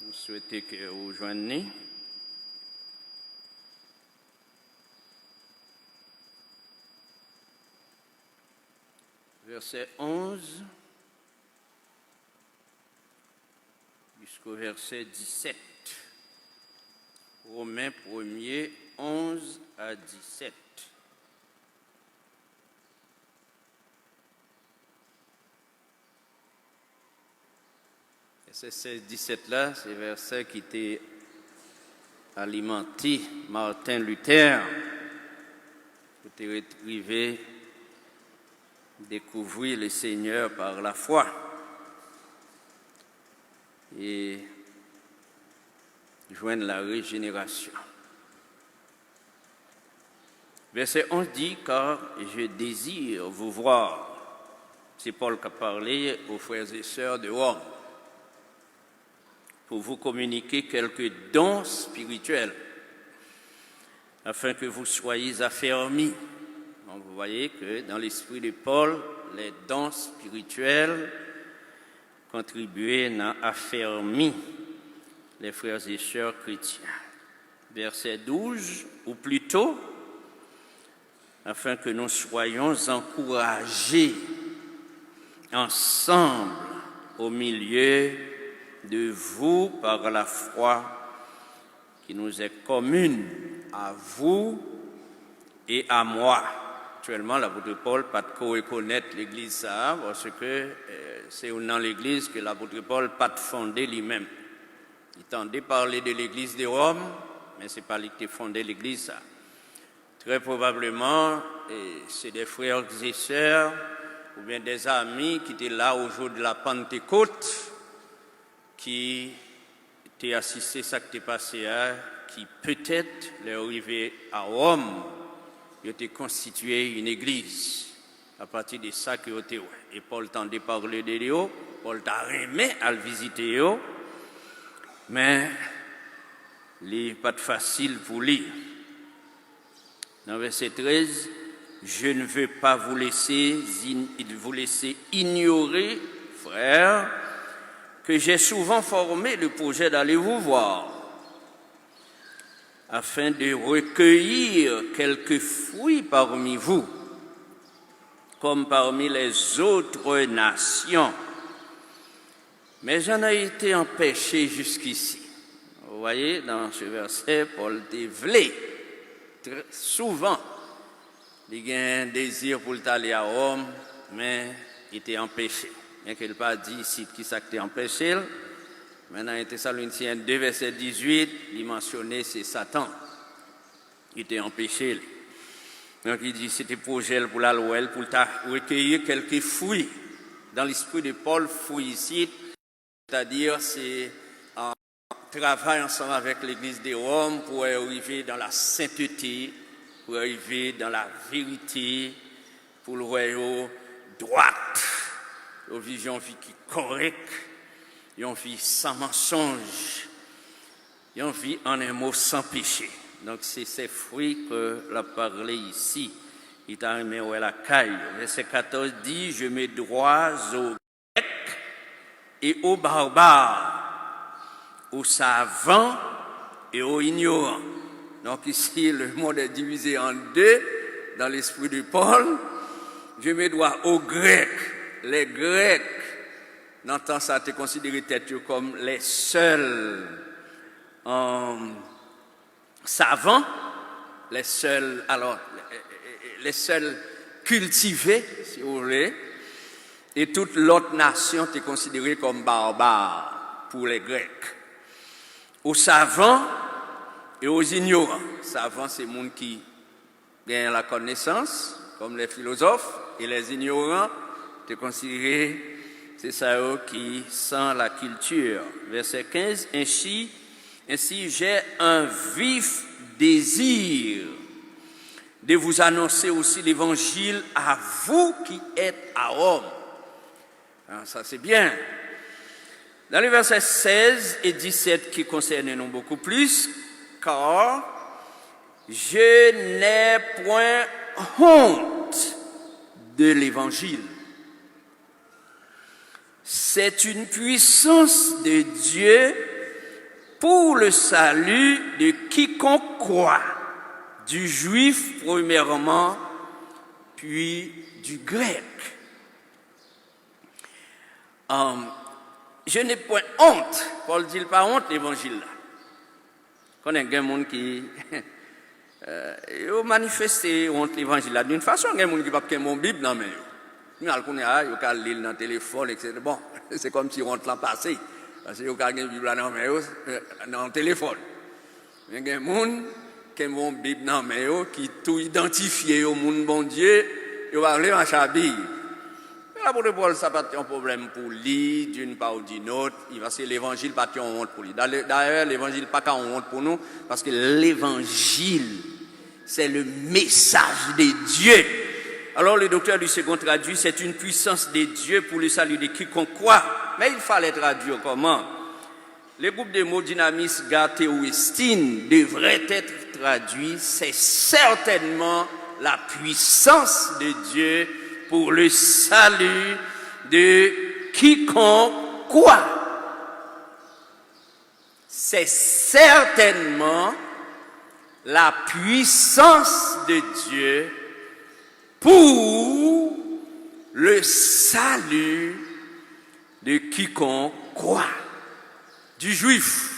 Nou swete ke ou jwenn li. Vèsè onz jisko vèsè disèt. Women premye, onz a disèt. Vèsè sèz, disèt la, se vèsè ki te alimante Martin Luther pou te ret-, rive découvrir le Seigneur par la foi et jwenn la rejenerasyon. Vèsè onz di, car je désire vous voir. Se Pòl k ap pale aux frères et sœurs de Rome. Pour vous communiquer quelques dons spirituels, afin que vous soyez affermis. Donc, vous voyez que dans l'esprit de Paul, les dons spirituels kontribye nan afèmi les frères et sœurs chrétiens. Vèsè douz, ou plito, afin que nous soyons encouragés ensemble au milieu de vous par la foi qui nous est commune à vous et à moi. Aktyèlman, lapot Pòl pa t ko rekonèt legliz sa a, paske, eh, se youn nan legliz ke lapot Pòl pa t fonde li menm. Li tande pale de legliz de Wòm, men se pa li ki te fonde legliz sa a. Très probablement, eh, c'est des frères et sœurs ou bien des amis qui étaient là au jour de la Pentecôte, ki te asiste sa k te pase a, ki petèt, lè yo rive a Wòm, yo te konstitye yon egliz apati de sa ke yo te wè. E Pòl tande pale de yo, Pòl ta renmen al vizite yo, men li pa t fasil pou li. Dans verset treize, je ne veux pas vous laisser, vous laisser ignorer, frères, que j'ai souvent formé le projet d'aller vous voir, afin de recueillir quelques fruits parmi vous, comme parmi les autres nations. Mais j'en ai été empêché jusqu'ici. Vous voyez, dans ce verset, Pòl te vle, trè souvan, li gen dezi pou l t ale a Wòm, men li te anpeche. Byenke l pa di isit ki sa k te anpeche l, men nan en Thessaloniciens deux, verset dix-huit, li mansyone se Satan ki te anpeche l. Donk, li di, se te pwojè l pou l al wè l, pou l ta recueillir quelques fruits. Dans l'esprit de Paul, fruits ici, c'est-à-dire, c'est, euh, travay ansanm avèk legliz de Wòm pou wè yo rive dans la sainteté, pou yo rive dans la vérité, pou l wè yo dwat, yo viv yon vi ki kòrèk, yon vi san mansonj, yon vi, en un mot, sans péché. Donk, se se fwi ke l ap pale isi. Li ta renmen wè lakay yo. Vèsè katòz di, je me dois aux Grecs et aux barbares, aux savants et aux ignorants. Donc ici, le monde est divisé en deux dans l'esprit de Paul. Je me dois aux Grecs, les Grecs, nan tan sa, te konsidere tèt yo kòm les seuls, euh, savants, les seuls, alors, les seuls cultivés, si vous voulez, et toute l'autre nation te konsidere kòm barbares pour les Grecs. Aux savants Et aux ignorants. Savan se moun ki gen lakonesans, comme les philosophes, et les ignorants, te konsidere se sa yo ki san la kilti. Vèsè kenz, ainsi, ainsi j'ai un vif désir de vous annoncer aussi l'évangile à vous qui êtes à Rome. Ah, ça c'est bien. Dans les versets seize et dix-sept qui concernent nous beaucoup plus, car je n'ai point honte de l'évangile. C'est une puissance de Dieu pour le salut de quiconque croit, du juif premièrement, puis du grec. Um, je n'ai point honte. Pòl di l pa wont levanjil la. Konnen gen moun ki eh, yo manifeste wont levanjil la d'une façon, gen moun ki p ap kenbe yon Bib nan men yo. Men al kounye a, yo ka li l nan telefòn, etsetera. Bon, se kòmsi wont lan pase. Paske yo ka gen Bib la nan men yo, eh, nan telefòn. Men gen moun kenbe yon Bib nan men yo ki tou idantifye yo moun Bondye, yo pa vle mache a Bib. Men lapot Pòl, sa pa t yon pwoblèm pou li, d'une part ou d'une autre, paske levanjil pa t yon wont pou li. Dayè, levanjil pa ka yon wont pou nou, paske levanjil, c'est le message de Dieu. Alors le docteur du second traduit, c'est une puissance de Dieu pour le salut de quiconque croit. Mais il fallait traduire comment? Le groupe de mots dynamis gateouestin devrait être traduit, c'est certainement la puissance de Dieu pour le salut de quiconque croit. C'est certainement la puissance de Dieu pour le salut de quiconque croit. Du juif.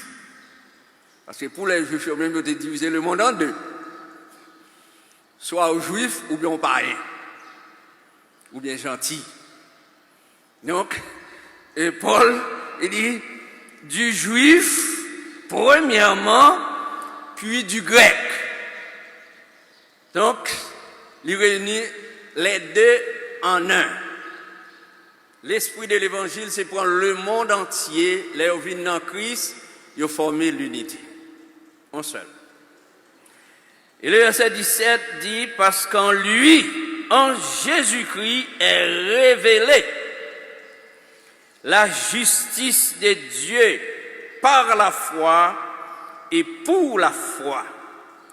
Paske pou lè jwif yo menm, yo te divize lemonn an de. Swa ou jwif oubyen ou payen. Oubyen janti. Donk, e Pòl, li di, du juif, premièrement, puis du grec. Donk, li reyini les deux en un. Lespri de levanjil, se pran lemonn antye, lè yo vin nan Kris, yo fòme linite. Yon sèl. Et le verset dix-sept dit, parce qu'en lui, en Jésus-Christ, est révélée la justice de Dieu par la foi et pour la foi,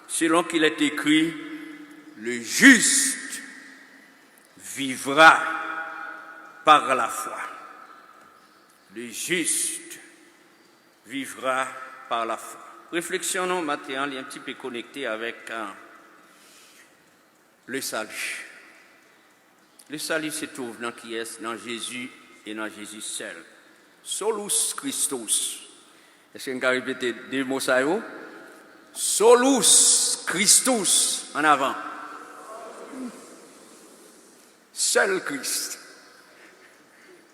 selon qu'il est écrit, le juste vivra par la foi. Le juste vivra par la foi. Refleksyon nou maten an, li un petit peu connecté avec euh, le salut. Le salut se trouve nan kiyès? Nan Jezi e nan Jezi sèl. Solus Christus. Èske n ka repete de mo sa yo? Solus Christus. An avan. Sèl Kris.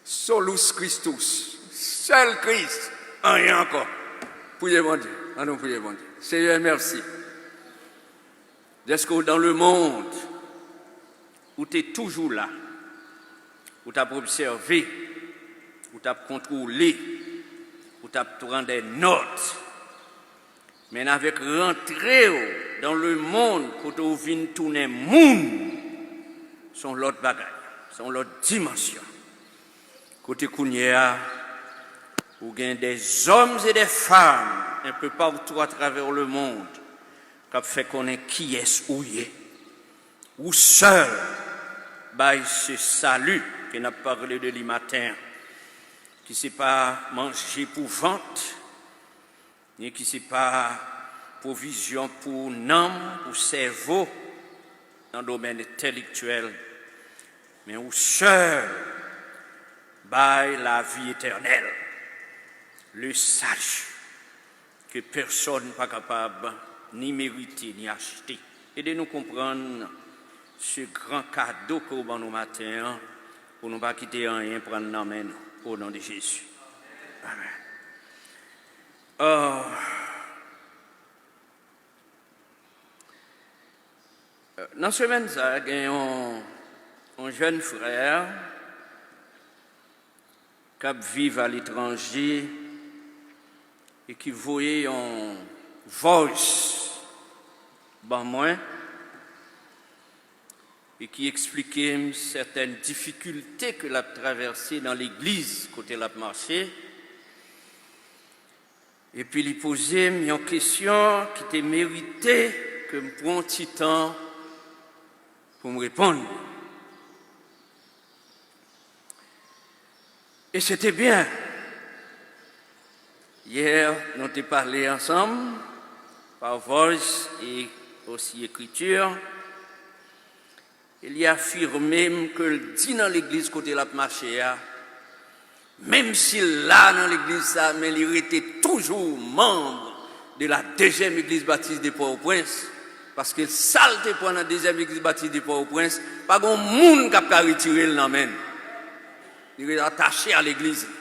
Solus Christus. Sèl Kris. Anyen ankò. Priye Bondye. Ann nou priye Bondye. Seyè, mèsi. Dèske w dans le monde, ou te toujou la. Ou t ap obsève, ou t ap kontwole, ou t ap pran de nòt. Men avèk rantre w dans le monde, kote w vin tounen moun, se yon lòt bagay, se yon lòt dimansyon. Kote kounye a, ou gen des hommes et des femmes un peu partout à travers le monde k ap fè konnen kiyès ou ye. Ou sèl bay se sali ke n ap pale de li maten an, ki se pa manje pou vant, ni ki se pa pwovizyon pou nanm, pou sèvo, nan domèn entèlektyèl, men ou sèl bay lavi etènèl, le salut, ke pèsonn pa kapab ni merite, ni achte. Ede nou konprann se gran kado ke w ban nou maten an, pou nou pa kite anyen pran nan men nou. O non de Jezi. Amèn. Oh. Nan semèn sa a, gen yon, yon jèn frè k ap viv aletranje e ki voye yon voice ban mwen e ki eksplike m sètèn difikilte ke l ap travèse nan legliz kote l ap mache. Epi li poze m yon kesyon ki te merite ke m pran yon ti tan pou m reponn. E se te byen. Yè, nou te pale ansanm, pa voice e osi ekriti. E li afime m ke l di nan legliz kote l ap mache a, menm si l la nan legliz sa, men li rete toujou manm de la Deuxième Église Baptiste de Port-au-Prince, paske sa l te pran nan Deuxième Église Baptiste de Port-au-Prince, pa gen moun k ap ka retire l nan men l. Li rete atache a legliz li.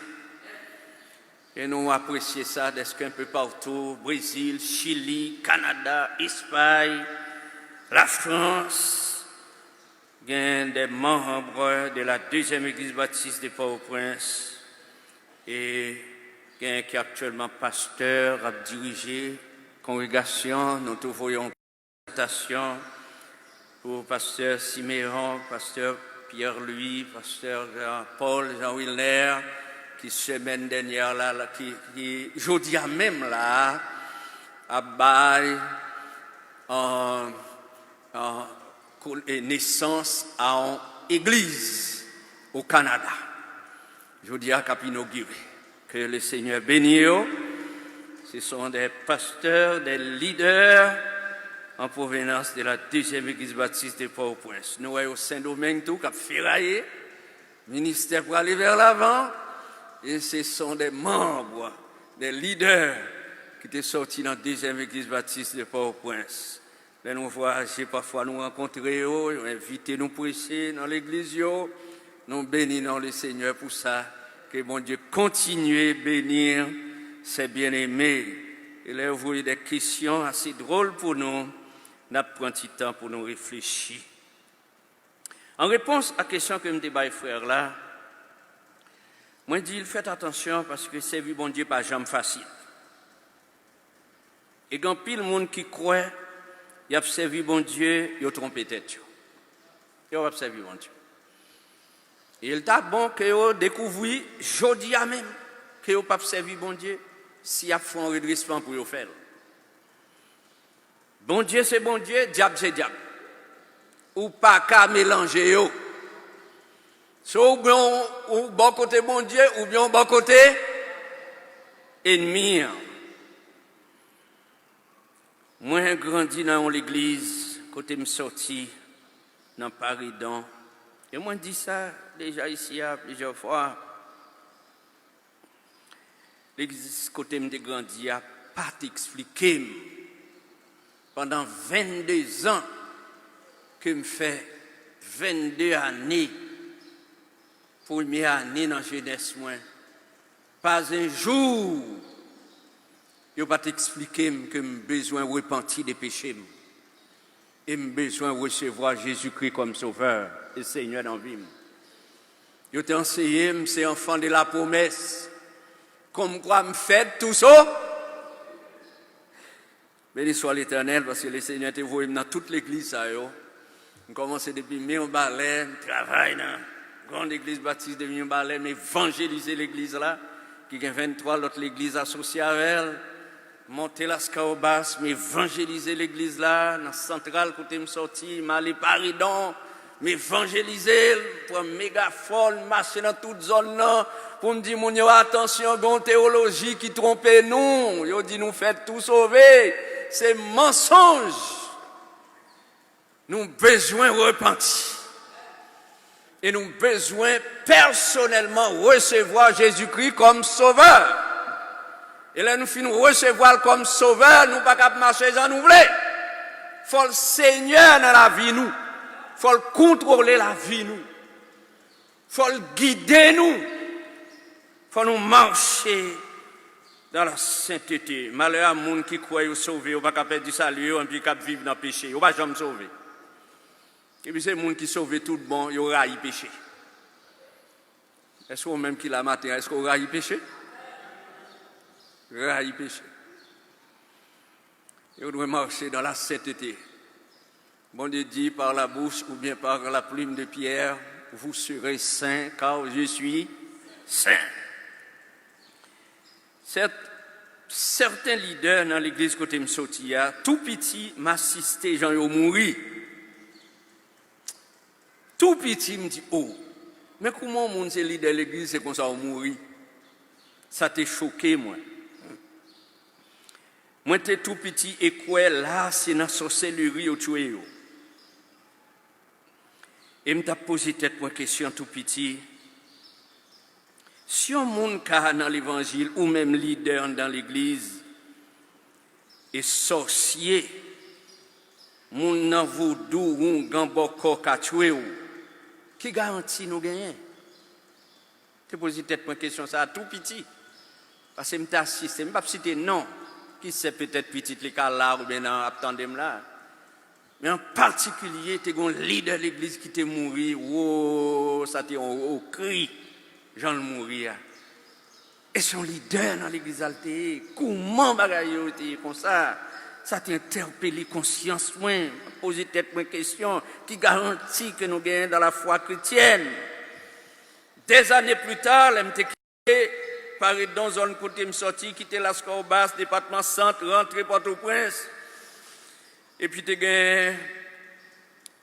E nou apresye sa dèske un peu partout, Brezil, Chili, Kanada, Espay, Lafrans, gen des membres de la Deuxième Église Baptiste de Port-au-Prince, e gen ki aktyèlman pastè k ap dirije kongregasyon. Nou tou voye yon salitasyon pou pastè Siméon, pastè Pierre Louis, pastè Jean Paul, Jean Wilner, ki semèn dènyè la, la, ki, ki jodi a menm la, ap bay, euh, euh, kou-, e nesans a yon egliz o Kanada. Jodi a k ap inogire. Que le Seigneur bénisse eux. Ce sont des pasteurs, des leaders en provenance de la Deuxième Église Baptiste de Port-au-Prince. Nou wè yo Sendomeng tou, k ap feraye. Ministè prale vè lavan. E se son de manm, de lidè ki te sòti nan Dezyèm Egliz Batis de Pòtoprens. Lè nou vwayaje, pafwa nou rankontre yo, yo envite nou preche nan legliz yo. Nou beni non Lesenyè pou sa. Ke Bondye kontinye beni se byeneme. E lè yo voye de kesyon ase dwòl pou nou, n ap pran ti tan pou nou reflechi. An repons a kesyon ke m te bay frè la, mwen di l fèt atansyon paske sèvi Bondye pa janm fasil. E gen anpil moun ki kwè y ap sèvi Bondye, yo twonpe tèt yo. Yo p ap sèvi Bondye. E l ta bon ke yo dekouvri jodi a menm ke yo p ap sèvi Bondye si y ap fè yon redresman pou yo fè l. Bondye se Bondye, dyab se dyab. Ou pa ka melanje yo. Swa ou byen ou bò kote Bondye, oubyen ou bò kote ènmi an. Mwen grandi nan yon legliz kote m sòti, nan Paredon. E mwen di sa deja isi a plizyè fwa. Legliz kote m te grandi a pa t eksplike m pandan vennde zan ke m fè, vennde ane, premye ane nan jenès mwen, pa en jou yo pa t eksplike m ke m bezwen repanti de peche m. E m bezwen resevwa Jezikri kòm Sovè e Senyè nan vi m. Yo te anseye m se enfant de la promesse, kòmkwa m fèt tou so. Beni swa Letènèl, paske Lesenyè te voye m nan tout legliz sa yo. M kòmanse depi Mirbalè, m travay nan Grande Église Baptiste de Mirbalè, m evanjelize legliz la, ki gen venntwa lòt legliz asosye avè l. Monte Laskawobas, m evanjelize legliz la, nan Santral kote m sòti, m ale Paredon, m evanjelize l, m pran megafòn, m mache nan tout zòn nan, pou m di moun yo, atansyon, gen yon teyoloji ki twonpe nou, yo di nou fèt tou sove, se mansonj. Nou bezwen repanti. E nou bezwen pèsonèlman resevwa Jezikri kòm Sovè. E lè nou fin resevwa l kòm Sovè, nou pa ka ap mache jan nou vle. Fò l Senyè nan lavi nou. Fò l kontwole lavi nou. Fò l gide nou. Fò nou mache dans la sainteté. Malè a moun ki kwè yo sove, yo pa ka pèdi sali yo, epi k ap viv nan peche. Yo pa janm sove. Epi se moun ki sove tout bon, yo rayi peche. Èske ou menm ki la maten an, èske ou rayi peche? Rayi peche. Yo dwe mache dans la sainteté. Bondye di, par la bouche ou bien par la plume de Pierre, vous serez saints, car je suis saint. Sèt, sèten lidè nan legliz kote m soti a, tou piti, m asiste jan yo mouri. Tou piti, m di, o, men kouman yon moun se lidè legliz, se konsa w mouri? Sa te choke mwen. Mwen te tou piti e kwè la se nan sòseleri yo tchwe yo. E m t ap poze tèt mwen kesyon tou piti, si yon moun ka nan levanjil ou menm lidè anndan legliz, e sòsye, moun nan vodou, oungan, bòkò ka tchwe w, ki garanti nou genyen? Te poze tèt mwen kesyon sa a tou piti. Paske m te asiste, m p ap site non, ki sè petèt pitit li ka la oubyen nan ap tande m la. Men an patikilye, te gen yon lidè legliz ki te mouri, wo, sa te yon wo kri, jan l mouri a. E se yon lidè nan legliz la l te ye. Kouman bagay yo te ye konsa? Sa te entèpele konsyans mwen, poze tèt mwen kesyon, ki garanti ke nou genyen dans la foi chrétienne? Des années plus tard, lè m te kite Paredon, zòn kote m sòti, kite Lascaux Bas, depatman Sant, rantre Pòtoprens. Epi te gen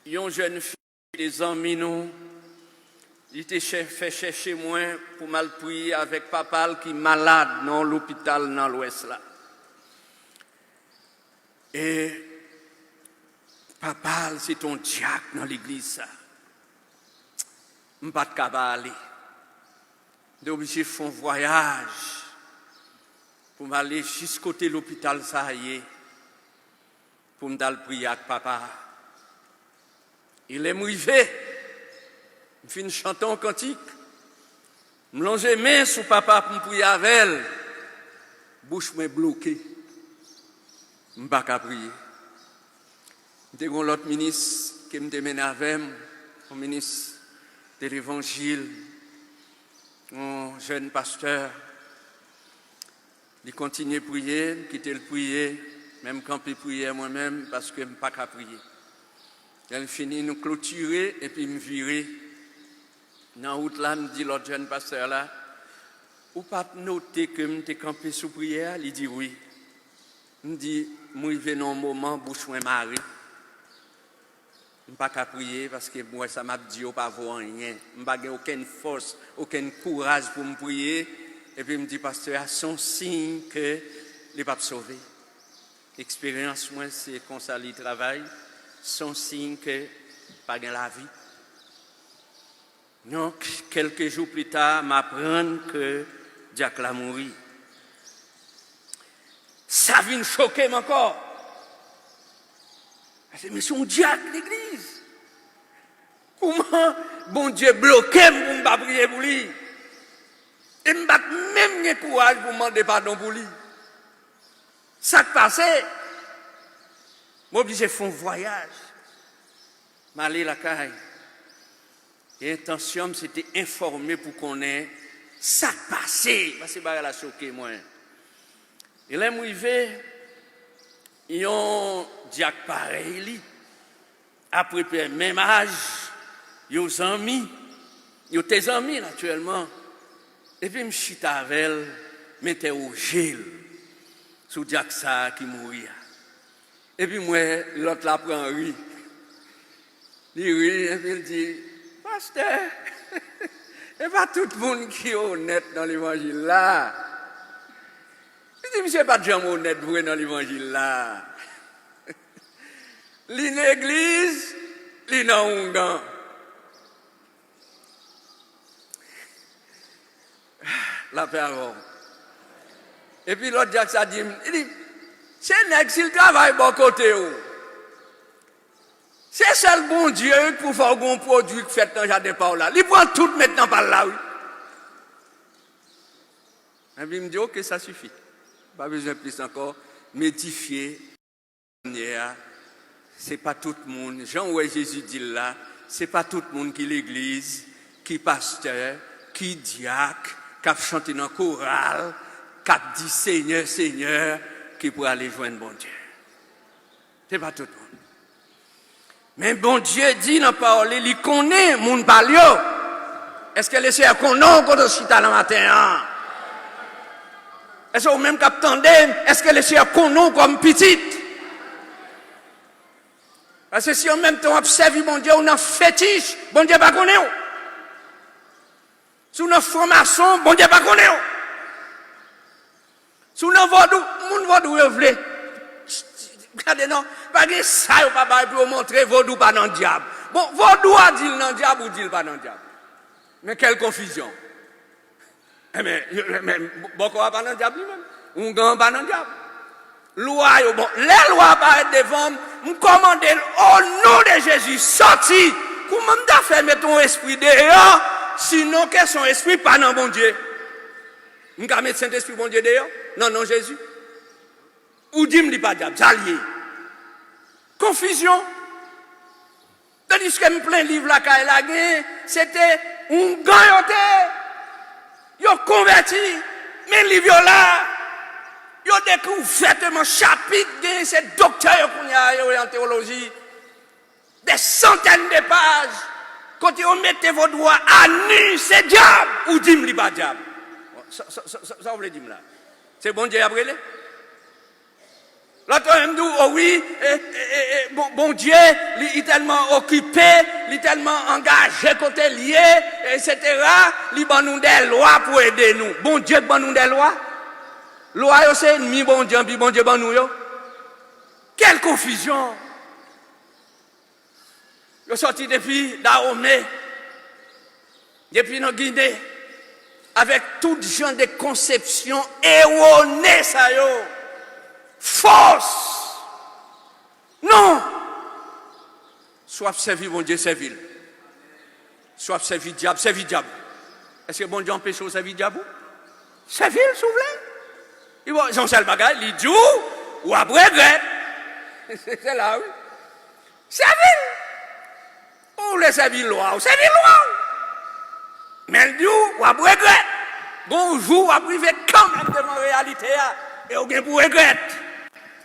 yon jèn fi, te zanmi nou, li te chè- fè chèche mwen pou m al priye avèk papa l ki malad nan yon lopital nan Lwès la. E papa l se te yon dyak nan legliz sa. M pa t ka pa ale. M te oblije fè yon vwayaj pou m ale jis kote lopital sa a ye, pou m t al priye ak papa a. E lè m rive, m fin chante yon kantik, m lonje men sou papa pou m priye avè l, bouch mwen bloke, m pa ka priye. M te gen yon lòt minis ke m te mennen avè m, yon minis de levanjil, yon jèn pastè. Li kontinye priye, m kite l priye, men m kanpe priyè mwen menm, paske m pa ka priye. Lè l fini, nou klotire, epi m vire. Nan wout la, m di lòt jèn pastè la, ou pa t note ke m te kanpe sou priyè a? Li di wi. M di, m rive nan yon moman, bouch mwen mare. M pa ka priye paske m wè sa m ap di yo pa vo anyen. M pa gen okenn fòs, okenn kouraj pou m priye. Epi m di pastè a, se yon siy ke li p ap sove. Eksperyans mwen, se konsa li travay. Se yon siy ke pa gen lavi. Donk, kèlke jou pli ta, m aprann ke dyak la mouri. Sa vin choke m ankò. Paske men se yon dyak legliz. Kouman Bondye bloke m pou m pa priye pou li? E m pa t menm gen kouraj pou m mande padon pou li. Sa k pase? M oblije fè yon vwayaj. M ale lakay. E entansyon m, se te enfòme pou konnen sa k pase, paske bagay la choke mwen. E lè m rive, yon dyak parèy li, apeprè menm aj, yo zanmi, yo te zanmi natirèlman. Epi m chita avè l, m entèwoje l sou dyak sa a ki mouri a. Epi m wè lòt la pran ri. Li ri, epi l di, pastè, e pa tout moun ki onèt nan levanjil la. Li di, misye pa t janm onèt vre nan levanjil la. Li legliz, li nan oungan. Lapè avè w. Epi lòt dyak sa di m, li di, se nèg si l travay bò kote w, se sèl Bondye wi k pou fè w gen yon pwodui k fèt nan jaden pa w la. Li pran tout met nan pa l la wi. Epi m di, oke, sa sifi. Pa bezwen plis ankò, m edifye. Manyè a, Se pa tout moun, jan w wè Jezi di l la, se pa tout moun ki legliz, ki pastè, ki dyak, k ap chante nan koral, k ap di Senyè, Senyè, ki pwale jwenn Bondye. Se pa tout moun. Men Bondye di nan pawòl li, li konnen moun pa l yo. Èske Lesenyè konnen w kote w chita nan maten an? Èske ou menm k ap tande m, èske Lesenyè konnen w kòm pitit? Paske si an menm tan w ap sèvi Bondye, ou nan fetich, Bondye pa konnen w. Si w nan franmason, Bondye pa konnen w. Si w nan vodou, moun vodou yo vle. Gade non, pa gen sa yo pa bay pou yo montre vodou pa nan dyab. Bon, vodou a di l nan dyab, ou di l pa nan dyab. Men kèl konfizyon. Enben, men, bòkò a pa nan dyab li menm. Oungan an pa nan dyab. Lwa yo, bon, lè lwa a parèt devan m, m kòmande l, o non de Jezi, sòti! Kouman m ta fè met yon espri deyò, sinon ke se yon espri pa nan Bondye? M ka met Sentespri Bondye deyò, nan non Jezi? Ou di m li pa dyab, sa l ye? Konfizyon. Tandiske m plen liv lakay la, gen, se te oungan yo te ye. Yo konvèti, men liv yo la. Yo dekri ouvèteman chapit, gen, se doktè yo kounye a, yo ye an tewoloji. Des centaines de pages, kote yo mete vodou a anu, se dyab, ou di m li pa dyab. Sa, sa, sa, sa, sa w vle di m la? Se Bondye y ap rele? Lòt yo menm di w, o wi, e, e, e, e, bon, Bondye, li, li tèlman okipe, li tèlman angaje kote l ye, etsetera, li ban nou de lwa pou ede nou. Bondye k ban nou de lwa? Lwa yo se ènmi Bondye, anpi Bondye ban nou yo. Kèl konfizyon! Yo sòti depi Dawome, depi nan Gine, avèk tout jan de konsepsyon ewone sa yo. Fòs! Non! Si w ap sèvi Bondye, sèvi l. Si w ap sèvi dyab, sèvi dyab. Èske Bondye anpeche w sèvi dyab ou? Sèvi l, si w vle. Li ba w yon sèl bagay, li di w, w ap regrèt. Se, se la, wi. Sèvi l. Ou vle sèvi lwa w, sèvi lwa w. Men l di w, w ap regrèt. Gon jou, w ap rive kanmenm devan reyalite a, e w gen pou regrèt.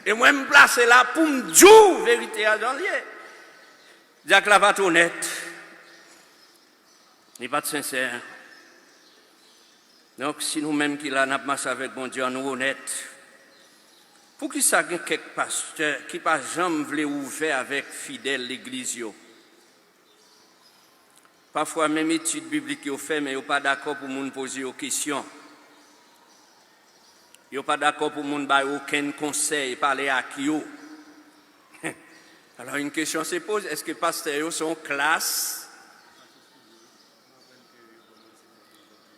E mwen, m plase la pou m di w verite a jan l ye. Dyak la pa t onèt. Li pa t sensè. Donk, si nou menm ki la, n ap mache avèk Bondye, ann nou onèt. Poukisa gen kèk pastè ki pa janm vle ouvè avèk fidèl legliz yo? Pafwa, menm etid biblik yo fè, men yo pa dakò pou moun poze yo kesyon. Yo pa dakò pou moun ba yo okenn konsèy, pale ak yo. Alors, une question se pose, èske pastè yo se yon klas?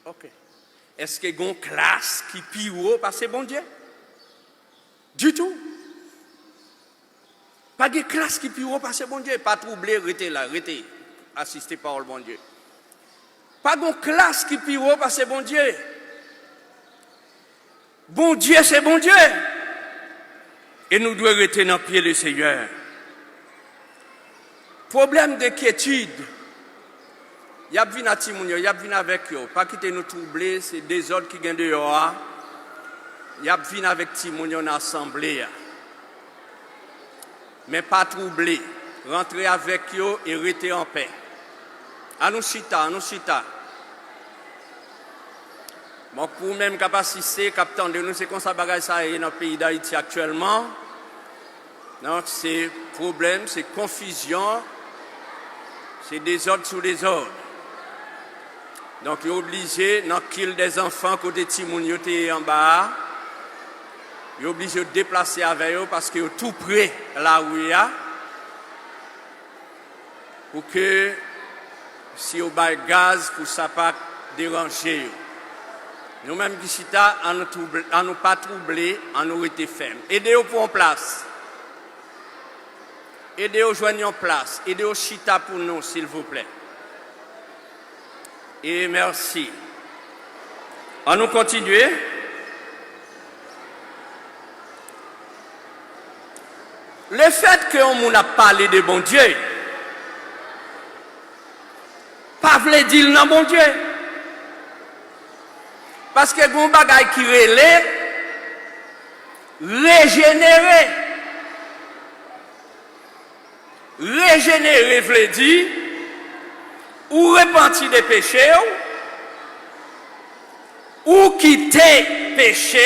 Ok. Èske gen yon klas ki pi wo pase Bondye? Ditou. Pa gen klas ki pi wo pase Bondye. Pa twouble, rete la, rete. Asiste pawòl Bondye. Pa gen yon klas ki pi wo pase Bondye. Bondye se Bondye. E nou dwe rete nan pye Lesenyè. Pwoblèm de kyetid. Y ap vin ak timoun yo, y ap vin avèk yo. Pa kite nou twouble, se dezòd ki gen deyò a. Y ap vin avèk timoun yo nan asanble a. Men pa twouble. Rantre avèk yo e rete anpè. Ann nou chita, ann nou chita. Bon, pou ou menm k ap asiste, k ap tande nou, se konsa bagay sa ye nan peyi Dayiti aktyèlman. Donk, se pwoblèm, se konfizyon, se dezòd sou dezòd. Donk, yo oblije, nan kil dè zanfan, kote timoun yo te ye anba a, yo oblije yo deplase avè yo paske yo tou pre lari a. Pou ke si yo bay gaz, pou sa pa deranje yo. Nou menm ki chita, ann nou twouble, ann nou pa twouble, ann nou rete fèm. Ede yo pran yon plas. Ede yo jwenn yon plas. Ede yo chita pou nou, silvouplè. E mèsi. Ann nou kontinye. Lefètke yon moun ap pale de Bondye, pa vle di l nan Bondye. Paske gen yon bagay ki rele rejenere. Rejenere vle di ou repanti de peche w, ou kite peche,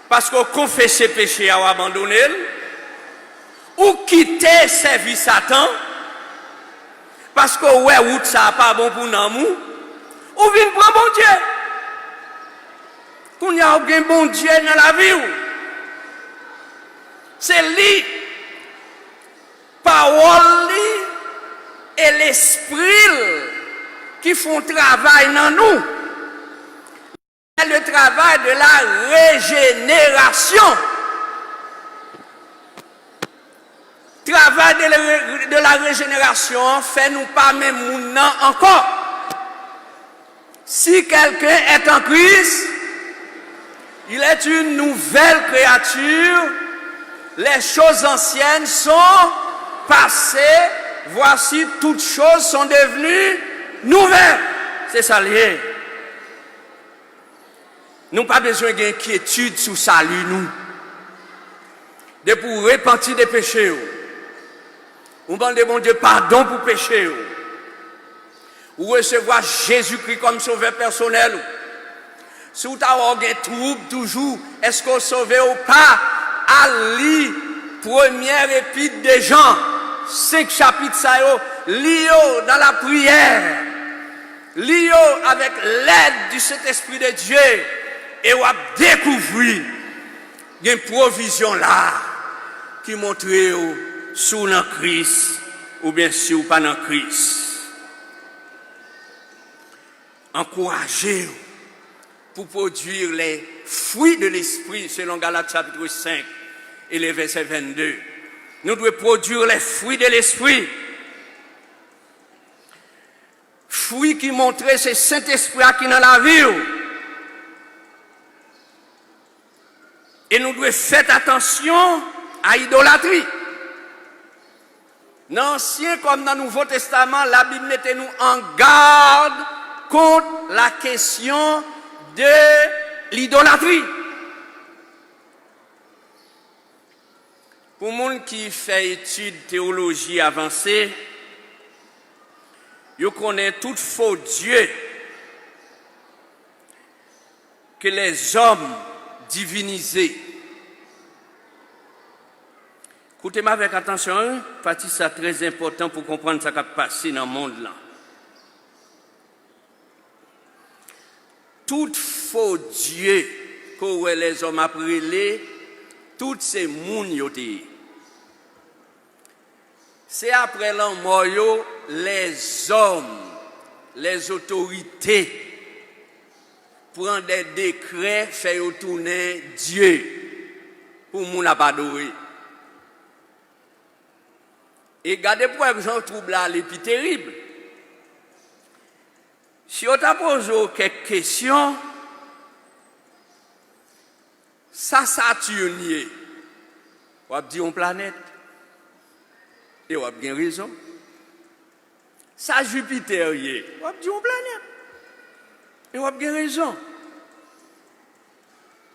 paske w konfese peche a, w abandone l, ou kite sèvi Satan, paske w wè wout sa a pa bon pou nanm ou, ou vin pran Bondye. Kounye a w gen Bondye nan lavi w. Se li, pawòl li e lespri l ki fè yon travay nan nou. Le travay de la rejenerasyon. Travay de, de la rejenerasyon an fè nou pa menm moun nan ankò. Si quelqu'un est en Christ, il est une nouvelle créature. Les choses anciennes sont passées. Voici, toutes choses sont devenues nouvelles. Se sa l ye. Nou pa bezwen gen enkyetid sou sali nou. Depi w repanti de peche w, ou mande Bondye padon pou peche w, ou resevwa Jezikri kòm Sovè pèsonèl ou, si w ta wè w gen twoub toujou, èske w sove ou pa, al li premyè epit de Jan, senk chapit sa yo, li yo nan lapriyè. Li yo avèk lèd di Sentespri de Dye, e w ap dekouvri gen pwovizyon la ki montre w si w nan Kris oubyen si w pa nan Kris. Ankouraje w pou pwodui les fruits de l'esprit, selon Galat chapit senk e le vèsè vennde. Nou dwe pwodui les fruits de l'esprit. Fwi ki montre se Sentespri a ki nan lavi w. E nou dwe fèt atansyon a idolatri. Nan Ansyen kòm nan Nouvo Testaman, Labib mete nou an gad kont la kesyon de lidolatri. Pou moun ki fè etid teyoloji avanse, yo konnen tout fo dye ke lèzòm divinize. Koute m avèk atansyon, wi, pati sa trè enpòtan pou konprann sa k ap pase nan mond lan. Tout fo dye ke w wè lèzòm ap rele, tout se moun yo te ye. Se apre lanmò yo, lèzòm, lèzotorite, pran dè dekrè, fè yo tounen dye pou moun ap adore. E gade pou wè jan twoub la ale pi terib. Si yo ta poze w kèk kesyon, sa Saturn ye? W ap di yon planèt. E w ap gen rezon. Sa Jupiter ye? W ap di yon planèt. E w ap gen rezon.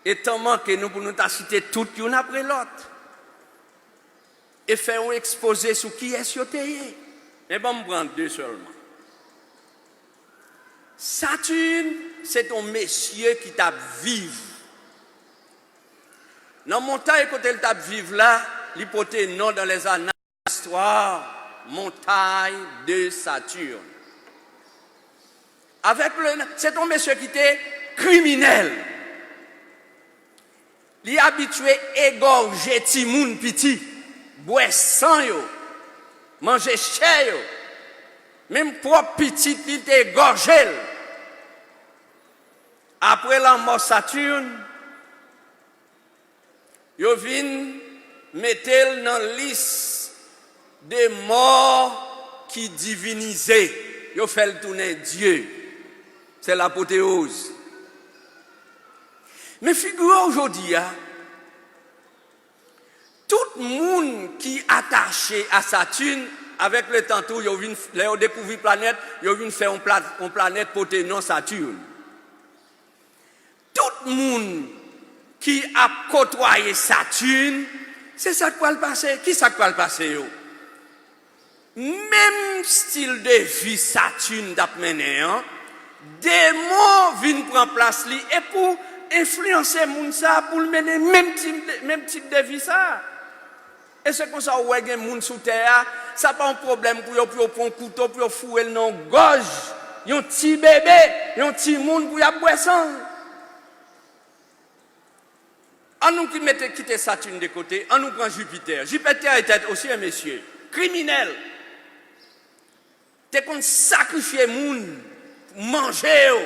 E tan manke nou pou nou ta site tout youn apre lòt. E fè yon ekspoze sou kiyès yo te ye. Men ban m pran de sèlman. Saturn, se t on mesye ki t ap viv nan montay kote l t ap viv la, li pote non dans les annales de l'histoire, Montagne de Saturne. Avèk le, se t on mesye ki te kriminèl. Li abitye egòje timoun piti, bwè san yo, manje chè yo. Menm pwòp pitit li te egòje l. Apre lanmò Saturn, yo vin mete l nan lis de mò ki divinize. Yo fè l tounen dye. Se lapoteyoz. Men figire w jodi a, Tout moun ki atache a Satin, avèk letan tou, yo vin, lè yo dekouvri planèt, yo vin fè yon pla-, yon planèt pote non Satin. Tout moun ki ap kotwaye Satin, se sa k pral pase. Ki sa k pral pase yo? Menm stil de vi Satin t ap mennen an, demon vin pran plas li e pou enfliyanse moun sa a pou l mennen menm tip de, menm tip de vi sa a. E se konsa ou wè gen moun sou tè a, sa pa yon pwoblèm pou yo, pou yo pran yon kouto, pou yo foure l nan yon gòj yon ti bebe, yon timoun pou y ap bwè san l. An nou ki mete, kite Satin de kote, an nou pran Jipitè. Jipitè était aussi un monsieur criminel. Te konn sakrifye moun, manje yo.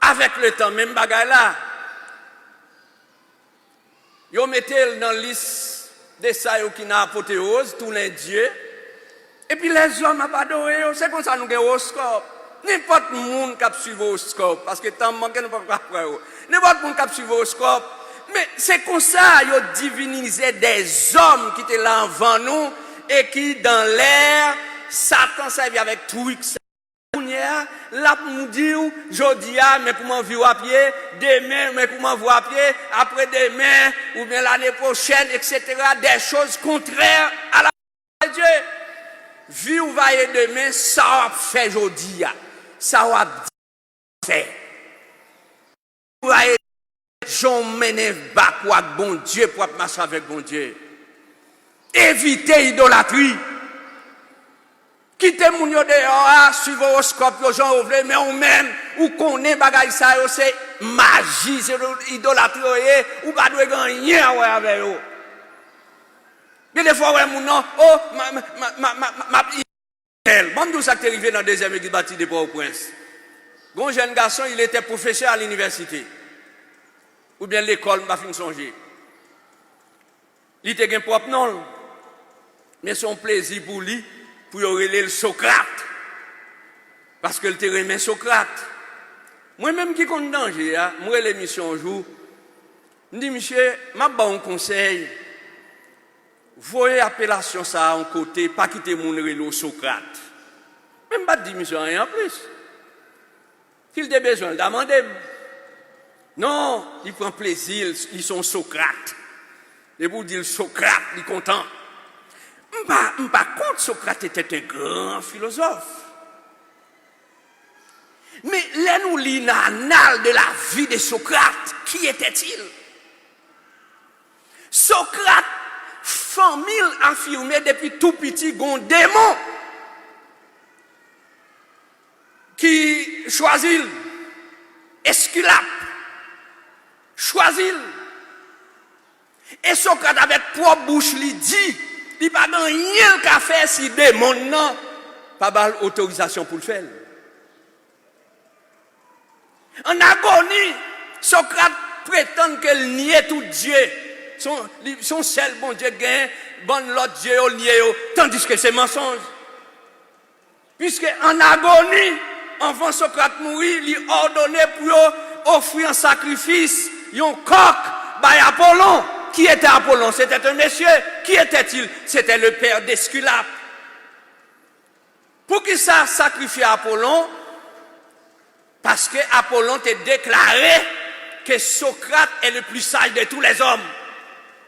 Avèk letan, menm bagay la, yo mete l nan lis de sa yo ki nan apotewoz, tounen dye. Epi lèzòm ap adore yo. Se konsa nou gen owoskòp. Nenpòt moun k ap swiv owoskòp, paske tan manke nou pa ka pran yo. Nenpòt moun k ap swiv owoskòp, men se konsa yo divinize dèzòm ki te la anvan nou e ki dan lè Satan sèvi avèk trik sa. Kounye a, l ap di w, jodi a, men kouman vi w ap ye, demen, men kouman vi w ap ye, apredemen, oubyen lane pwochèn, etsetera, des choses contraires à la parole de Dieu. Vi w va ye demen, sa w ap fè jodi a, sa w ap di, fè. Jan w mennen bak ou ak Bondye pou w ap mache avèk Bondye. Evite idolatri. Kite moun yo deyò a, swiv owoskòp yo jan yo vle, men ou menm, ou konnen bagay sa yo se maji, se idolatri yo ye, ou pa dwe gen anyen a wè avè yo. Gen de fwa w wè moun nan, o, m ap Bon, m di w sa k te rive nan dezyèm legliz bati de Pòtoprens. Gon jèn gason, il était professeur à l'université. Oubyen lekòl, m pa fin sonje. Li te gen pwòp non l. Men se yon plezi pou li, pou yo rele l Sokrat. Paske l te renmen Sokrat. Mwen menm ki konn danje a, m rele misye yon jou. M di, misye, m ap ba w yon konsèy. Voye apelasyon sa a yon kote, pa kite moun rele w Sokrat. Men m pa t di misye anyen anplis. Si l te bezwen, l ta mande m. Non, li pran plezi l, li se yon Sokrat. Depi w di l Sokrat, li kontan. M pa, m pa kont, Socrate était un grand philosophe. Men lè nou li nan Annales de la vie de Socrate, qui était-il? Socrate, fanmi l afime depi tou piti gon demon ki chwazi l, Eskilap chwazi l. E Socrate avèk pwòp bouch li di, li pa gen anyen l ka fè si demon nan pa ba l otorizasyon pou l fè l. An agoni, Socrate pretann ke l nye tout dye. Se yon, li, se yon sèl Bondye k genyen, bann lòt dye yo l nye yo, tandiske se mansonj. Piske an agoni, anvan Socrate mouri, li òdone pou yo ofri an sakrifis, yon kòk, bay Apollon. Qui était Apollon? C'était un monsieur. Qui était-il? C'était le père d'Esculape. Poukisa sakrifye Apollon? Paske Apollon te deklare que Socrate est le plus sage de tous les hommes.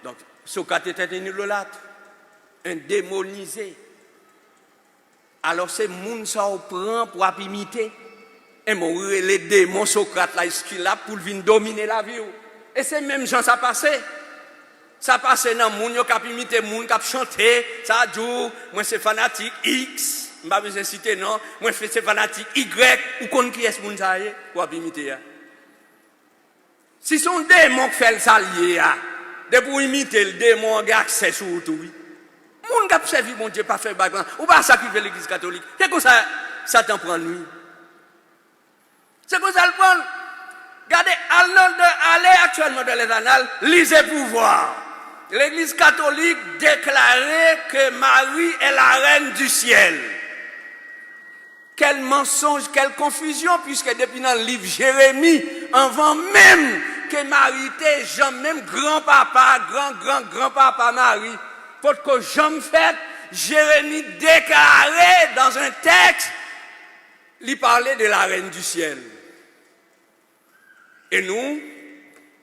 Donc, Socrate était un idolâtre, un démonisé. Alò, se moun sa w pran pou w ap imite. Enben, w rele demon Socrate la, Eskilap, pou l vin domine lavi w. E se menm jan sa pase. Sa pase nan moun yo k ap imite moun k ap chante, sa di w, mwen se fanatik X, m pa bezwen site non, mwen se fanatik Y, ou konn kiyès moun sa ye, w ap imite a. Si se yon demon k fè l sa l ye a, depi w imite l, demon an gen aksè sou ou tou, wi. Moun k ap sèvi Bondye pa fè bagay, ou pa sakrifye legliz katolik. Se konsa Satan pran n, wi. Se konsa l pran l. Gade, al nan, de, ale aktyèlman dans les annales, lisez pour voir. Legliz katolik deklare ke Mari est la reine du ciel. Quel mensonge, quelle confusion, puisque depi nan liv Jeremi, anvan menm ke Mari te janm, menm granpapa, gran, gran, granpapa Mari, potko janm fèt, Jeremi deklare dans un texte, li pale de la reine du ciel. Et nous,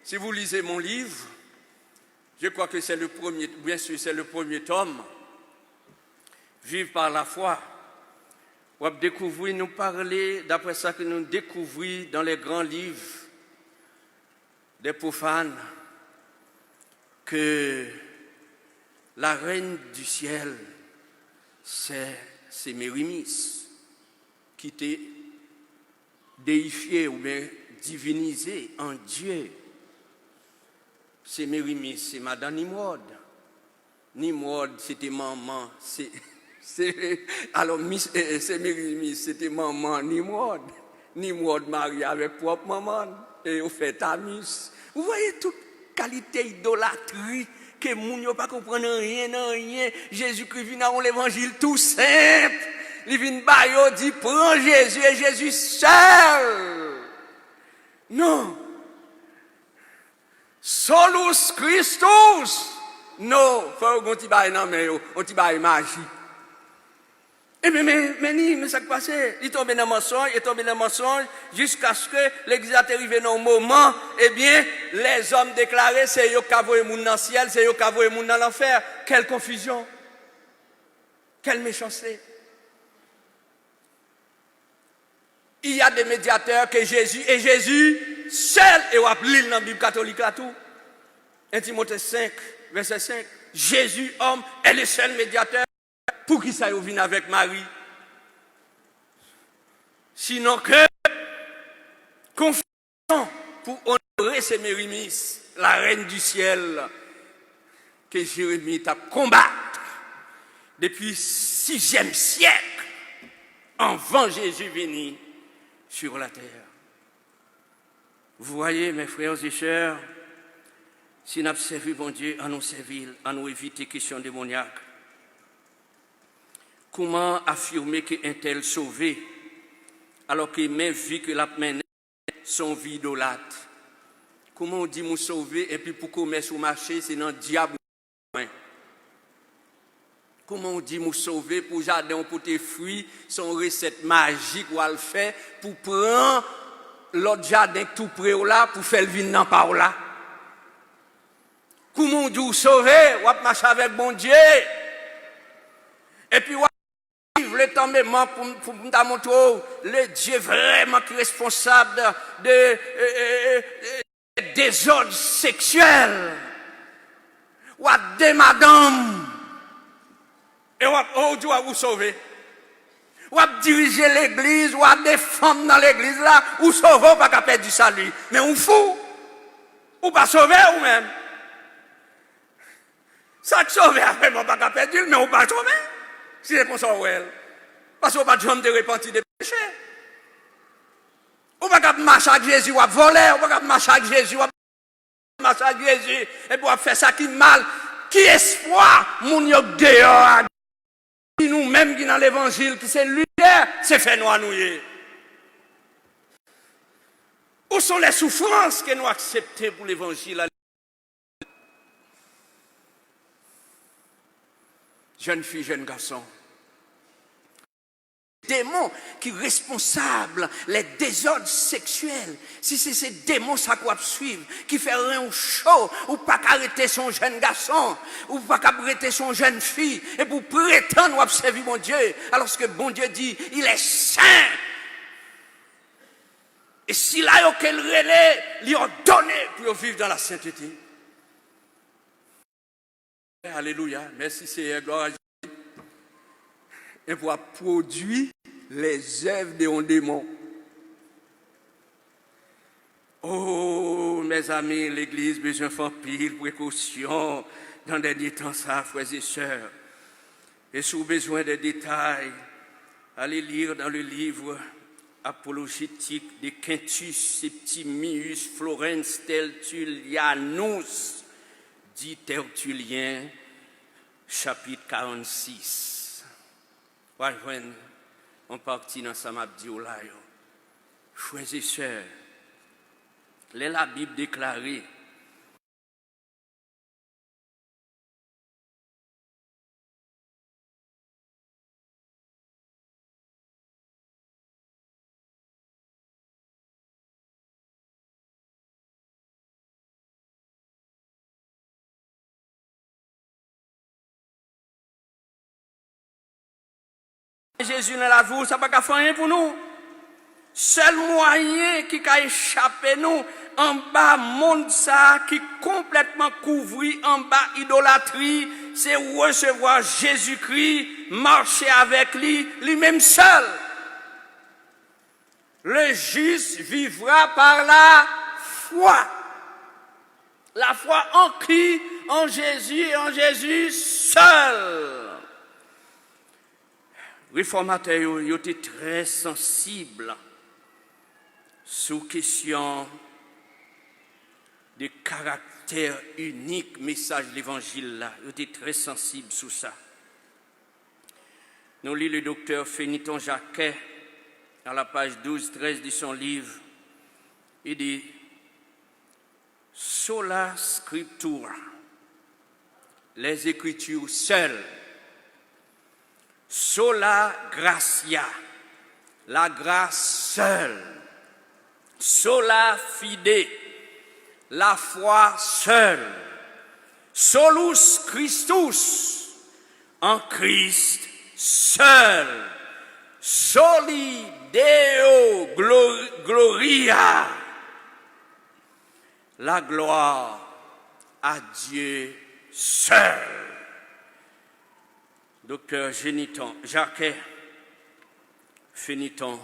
si vous lisez mon livre, je crois que c'est le premier, bien sûr, c'est le premier tome, Vivre par la foi. W ap dekouvri, nou pale, daprè sa ke nou dekouvri dans les grands livres des profanes, que la reine du ciel, c'est Sémérimis, ki te deyifye oubyen divinize an Dye. Semerimis se madan Nimwòd. Nimwòd se te manman, se, se, alò, mis, eh, eh, Semerimis se te manman Nimwòd. Nimwòd marye avèk pwòp manman l, e yo fè Tamis. Ou voye tout kalite idolatri ke moun yo pa konprann anyen nan anyen. Jezikri vin ak yon levanjil tou senp. Li vin ba yo, di, pran Jezi e Jezi sèl. Non. Solus Christus. Non, fò yo gen yon ti bagay nan men yo, yon ti bagay majik. Ebyen, men, men ni, men sa k pase. Li tonbe nan mansonj, li tonbe nan mansonj, jiskaske legliz la te rive nan yon moman, ebyen, lèzòm deklare se yo k ka voye moun nan syèl, se yo k ka voye moun nan lanfè. Quelle confusion! Quelle méchanceté! Il y a des médiateurs que Jésus et Jésus seul, e w ap li l nan Bib katolik la tou. En Timote senk, vèsè senk. Jésus, homme, est le seul médiateur. Poukisa yo vin avèk Mari? Sinon ke konfizyon pou onore Semerimis, la reine du ciel, ke Jeremi t ap konbat depi sizyèm syèk anvan Jezi vini sur la terre. Vous voyez, mes frères et sœurs, si n ap sèvi Bondye, ann nou sèvi l, ann nou evite kesyon demonyak. Kouman afime ke entèl sove, alò ke men vi ke l ap mennen se yon vi idolat? Kouman w di m ou sove epi pou komès ou mache se nan dyab ou jwenn? Kouman w di m ou sove pou jaden w pote fwi, se yon resèt majik w al fè pou pran lòt jaden k tou pre w la pou fè l vin nan pa w la? Kouman w di w sove, w ap mache avèk Bondye, epi w ap viv letan menm pou, pou m ta montre w le Dye vrèman ki responsab de, de, de, de dezòd seksyèl. W ap de madanm. E w ap, o, w di w ap, ou sove. W ap dirije legliz, w ap de fanm nan legliz la, ou sove, ou pa ka pèdi sali. Men ou fou. Ou pa sove ou menm. Sa k sove a vrèman pa ka pèdi l, men ou pa sove. Si se konsa w wè l. Paske w pa t janm te repanti de peche. Ou pa ka ap mache ak Jezi, w ap vòlè. Ou pa ka ap mache ak Jezi, w ap mache ak Jezi, epi w ap fè sa ki mal. Ki espwa moun yo k deyò a? Si nou menm ki nan levanjil, ki se limyè, se fènwa nou ye. Où sont les souffrances que nous acceptons pour l'évangile? Jèn fi, jèn gason. Demon ki responsab les désordres sexuels. Si se, se demon sa k w ap swiv, ki fè ren w cho, ou pa ka rete se yon jèn gason, ou pa ka rete se yon jèn fi, epi w pretann w ap sèvi Bondye, alòske Bondye di, il est saint. E sila yo ke l rele, li òdone pou yo viv dans la sainteté. Alelouya. Mèsi, Seyè. Glwa a Jezi. Epi w ap pwodui lèzèv de yon demon. Oh, mezanmi, legliz bezwen fè anpil prekosyon nan dènye tan sa, frè e sè. E si w bezwen de detay, ale li dans le livre apologétique de Quintus Septimius Florens Tertullianus, dit Tertullien, chapit karannsis. W a jwenn yon pati nan sa m ap di w la yo. Frè e sè, Lè Labib deklare, Jezi nan lavi w, sa pa ka fè anyen pou nou. Sèl mwayen ki ka echape nou anba mond sa a ki konplètman kouvri anba idolatri, se resevwa Jezikri, mache avèk li, li menm sèl. Le juste vivra par la foi. La foi en qui? En Jésus et en Jésus seul. Refòmatè yo, yo te trè sansib sou kesyon de karaktè inik mesaj levanjil la. Yo te trè sansib sou sa. Nou li le doktè Feniton Jacquet à la page douze treize de son livre. Il dit, Sola Scriptura, les Écritures seules. Sola Gratia, la grâce seule. Sola Fide, la foi seule. Solus Christus, en Christ seul. Soli Deo glo- Gloria, la gloire à Dieu seul. Doktè Jeniton, Jacquet Feniton,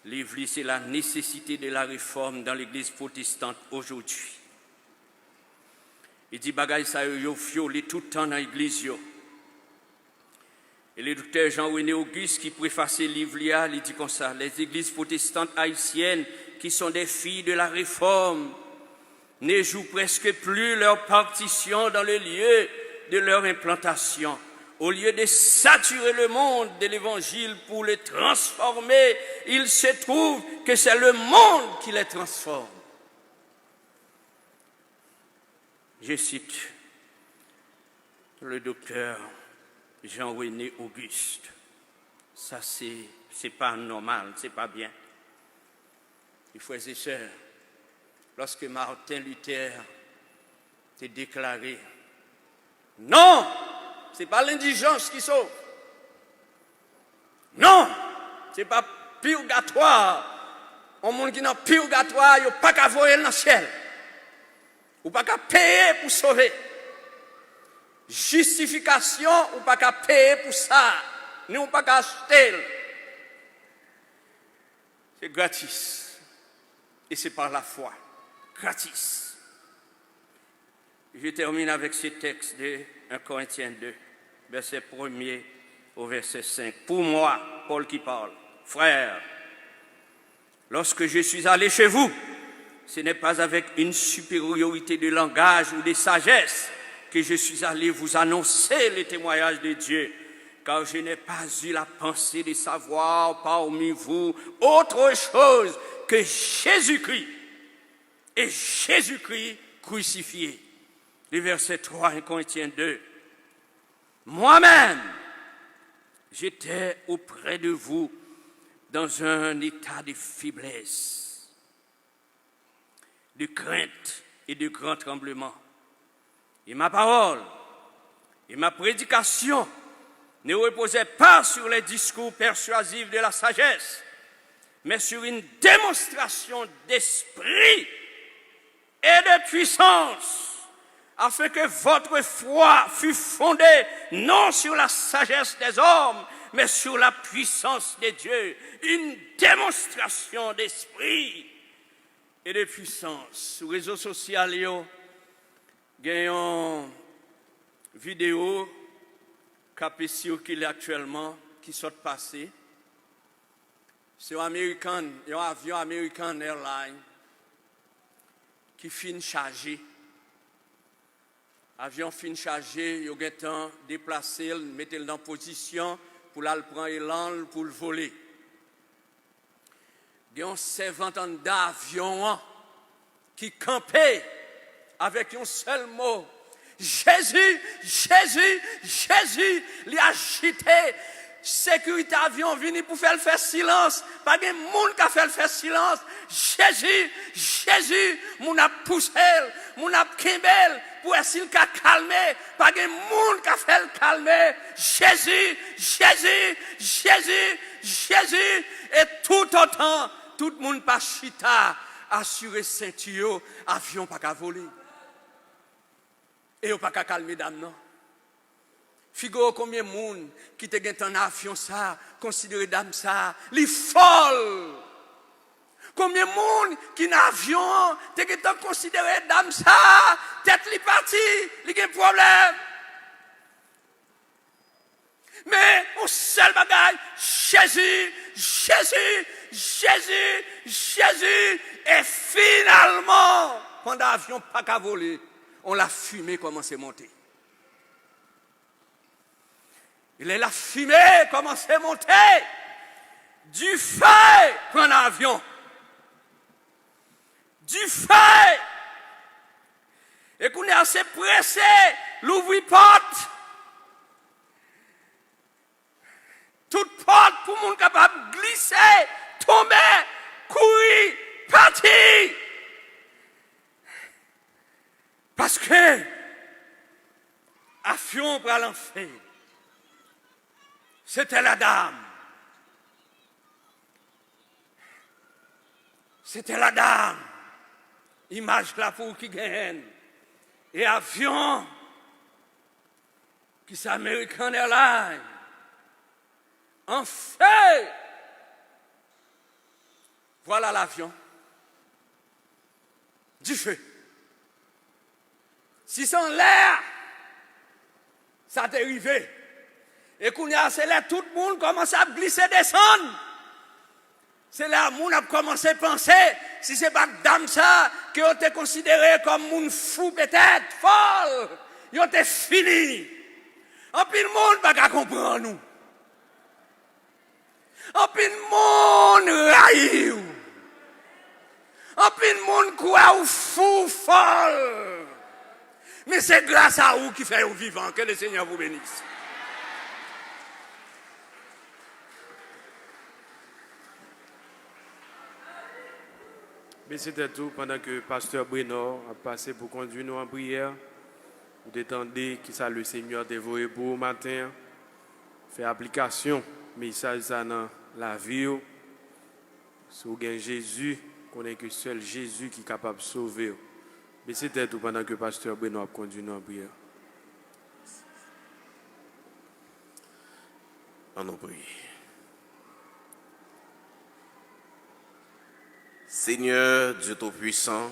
liv li se La nécessité de la réforme dans l'Église protestante aujourd'hui. Li di bagay sa yo, yo vyole tout tan nan legliz yo. E le doktè Jean René Auguste ki prefase liv li a, li di konsa, Les églises protestantes haïtiennes, qui sont des filles de la Réforme, ne jouent presque plus leur partition dans le lieu de leur implantation. Au lieu de saturer le monde de l'évangile pour le transformer, il se trouve que c'est le monde qui les transforme. Je cite le docteur Jean-René Auguste. Sa se, se pa nòmal, se pa byen. Mes frères et sœurs, lorsque Martin Luther te deklare, non, se pa lendijans ki sove. Non, se pa pirgatwa. Yon moun ki nan pirgatwa, yo pa ka voye l nan syèl. Ou pa ka peye pou sove. Jistifikasyon, ou pa ka peye pou sa, ni ou pa ka achte l. Se gratis. Et c'est par la foi. Gratis. Je termine avec ce texte de un Corinthiens deux, verset premier au verset cinq. Pour moi, Paul qui parle, frères, lorsque je suis allé chez vous, ce n'est pas avec une supériorité de langage ou de sagesse que je suis allé vous annoncer le témoignage de Dieu, car je n'ai pas eu la pensée de savoir parmi vous autre chose que Jésus-Christ et Jésus-Christ crucifié. Le verset trois, un Corinthiens deux. Moi-même, j'étais auprès de vous dans un état de faiblesse, de crainte et de grand tremblement. Et ma parole et ma prédication ne reposaient pas sur les discours persuasifs de la sagesse, mais sur une démonstration d'esprit et de puissance, afin que votre foi fût fondée non sur la sagesse des hommes, mais sur la puissance de Dieu. Une démonstration d'esprit et de puissance. Sou rezo sosyal yo, gen yon videyo k ape sikile aktyèlman ki sot pase. Se yon American, yon avyon American Airlines ki fin chaje. Avyon fin chaje, yo gentan deplase l, mete l nan pozisyon pou l al pran elan l, pou l vole. Gen yon sèvant anndan avyon an ki kanpe avèk yon sèl mo, Jezi, Jezi, Jezi, li ajite sekirite avyon vini pou fè l fè silans. Pa gen moun ka fè l fè silans. Jezi, Jezi, moun ap pouse l, moun ap kenbe l pou wè si l ka kalme. Pa gen moun ka fè l kalme. Jezi, Jezi, Jezi, Jezi. E toutotan tout moun pa chita, asire senti yo, avyon pa ka vole. E yo pa ka kalme dam nan. Figure w konbyen moun ki te gentan nan avyon sa a konsidere dam sa a li fòl. Konbyen moun ki nan avyon an te gentan konsidere dam sa a, tèt li pati, li gen pwoblèm. Men yon sèl bagay, Jezi, Jezi, Jezi, Jezi. E finalman, pandan avyon pa ka vole, yon lafimen kòmanse monte. E lè lafimen kòmanse monte, dife pran nan avyon. Dife! E kounye a se prese louvri pòt. Tout pòt pou moun kapab glise, tonbe, kouri, pati. Paske avyon pral anfle. C'était la dame. C'était la dame. Imaj la pou ou ki genyen l. E avyon ki se American Airlines anfle. Voilà l'avion. Dife. Si se anlè a sa te rive, e kounye a se lè tout moun kòmanse ap glise desann. Se lè a moun ap kòmanse panse si se pa t dam sa ke yo te konsidere kòm moun fou petèt, fòl, yo te fini. Anpil moun pa ka konprann ou. Anpil moun rayi w. Anpil moun kwè w fou, fòl. Men se gras a ou ki fè yo vivan. Que le Seigneur vous bénisse. Bese tèt ou pandan ke pastè Brenor ap pase pou kondui nou an priyè. Ou te tande kisa Lesenyè te voye pou ou maten an. Fè aplikasyon mesaj sa nan lavi w. Si w gen Jezi, konnen ke sèl Jezi ki kapab sove w. Bese tèt ou pandan ke pastè Brenor ap kondui nou an priyè. Ann nou priye. Seigneur Dieu Tout-Puissant,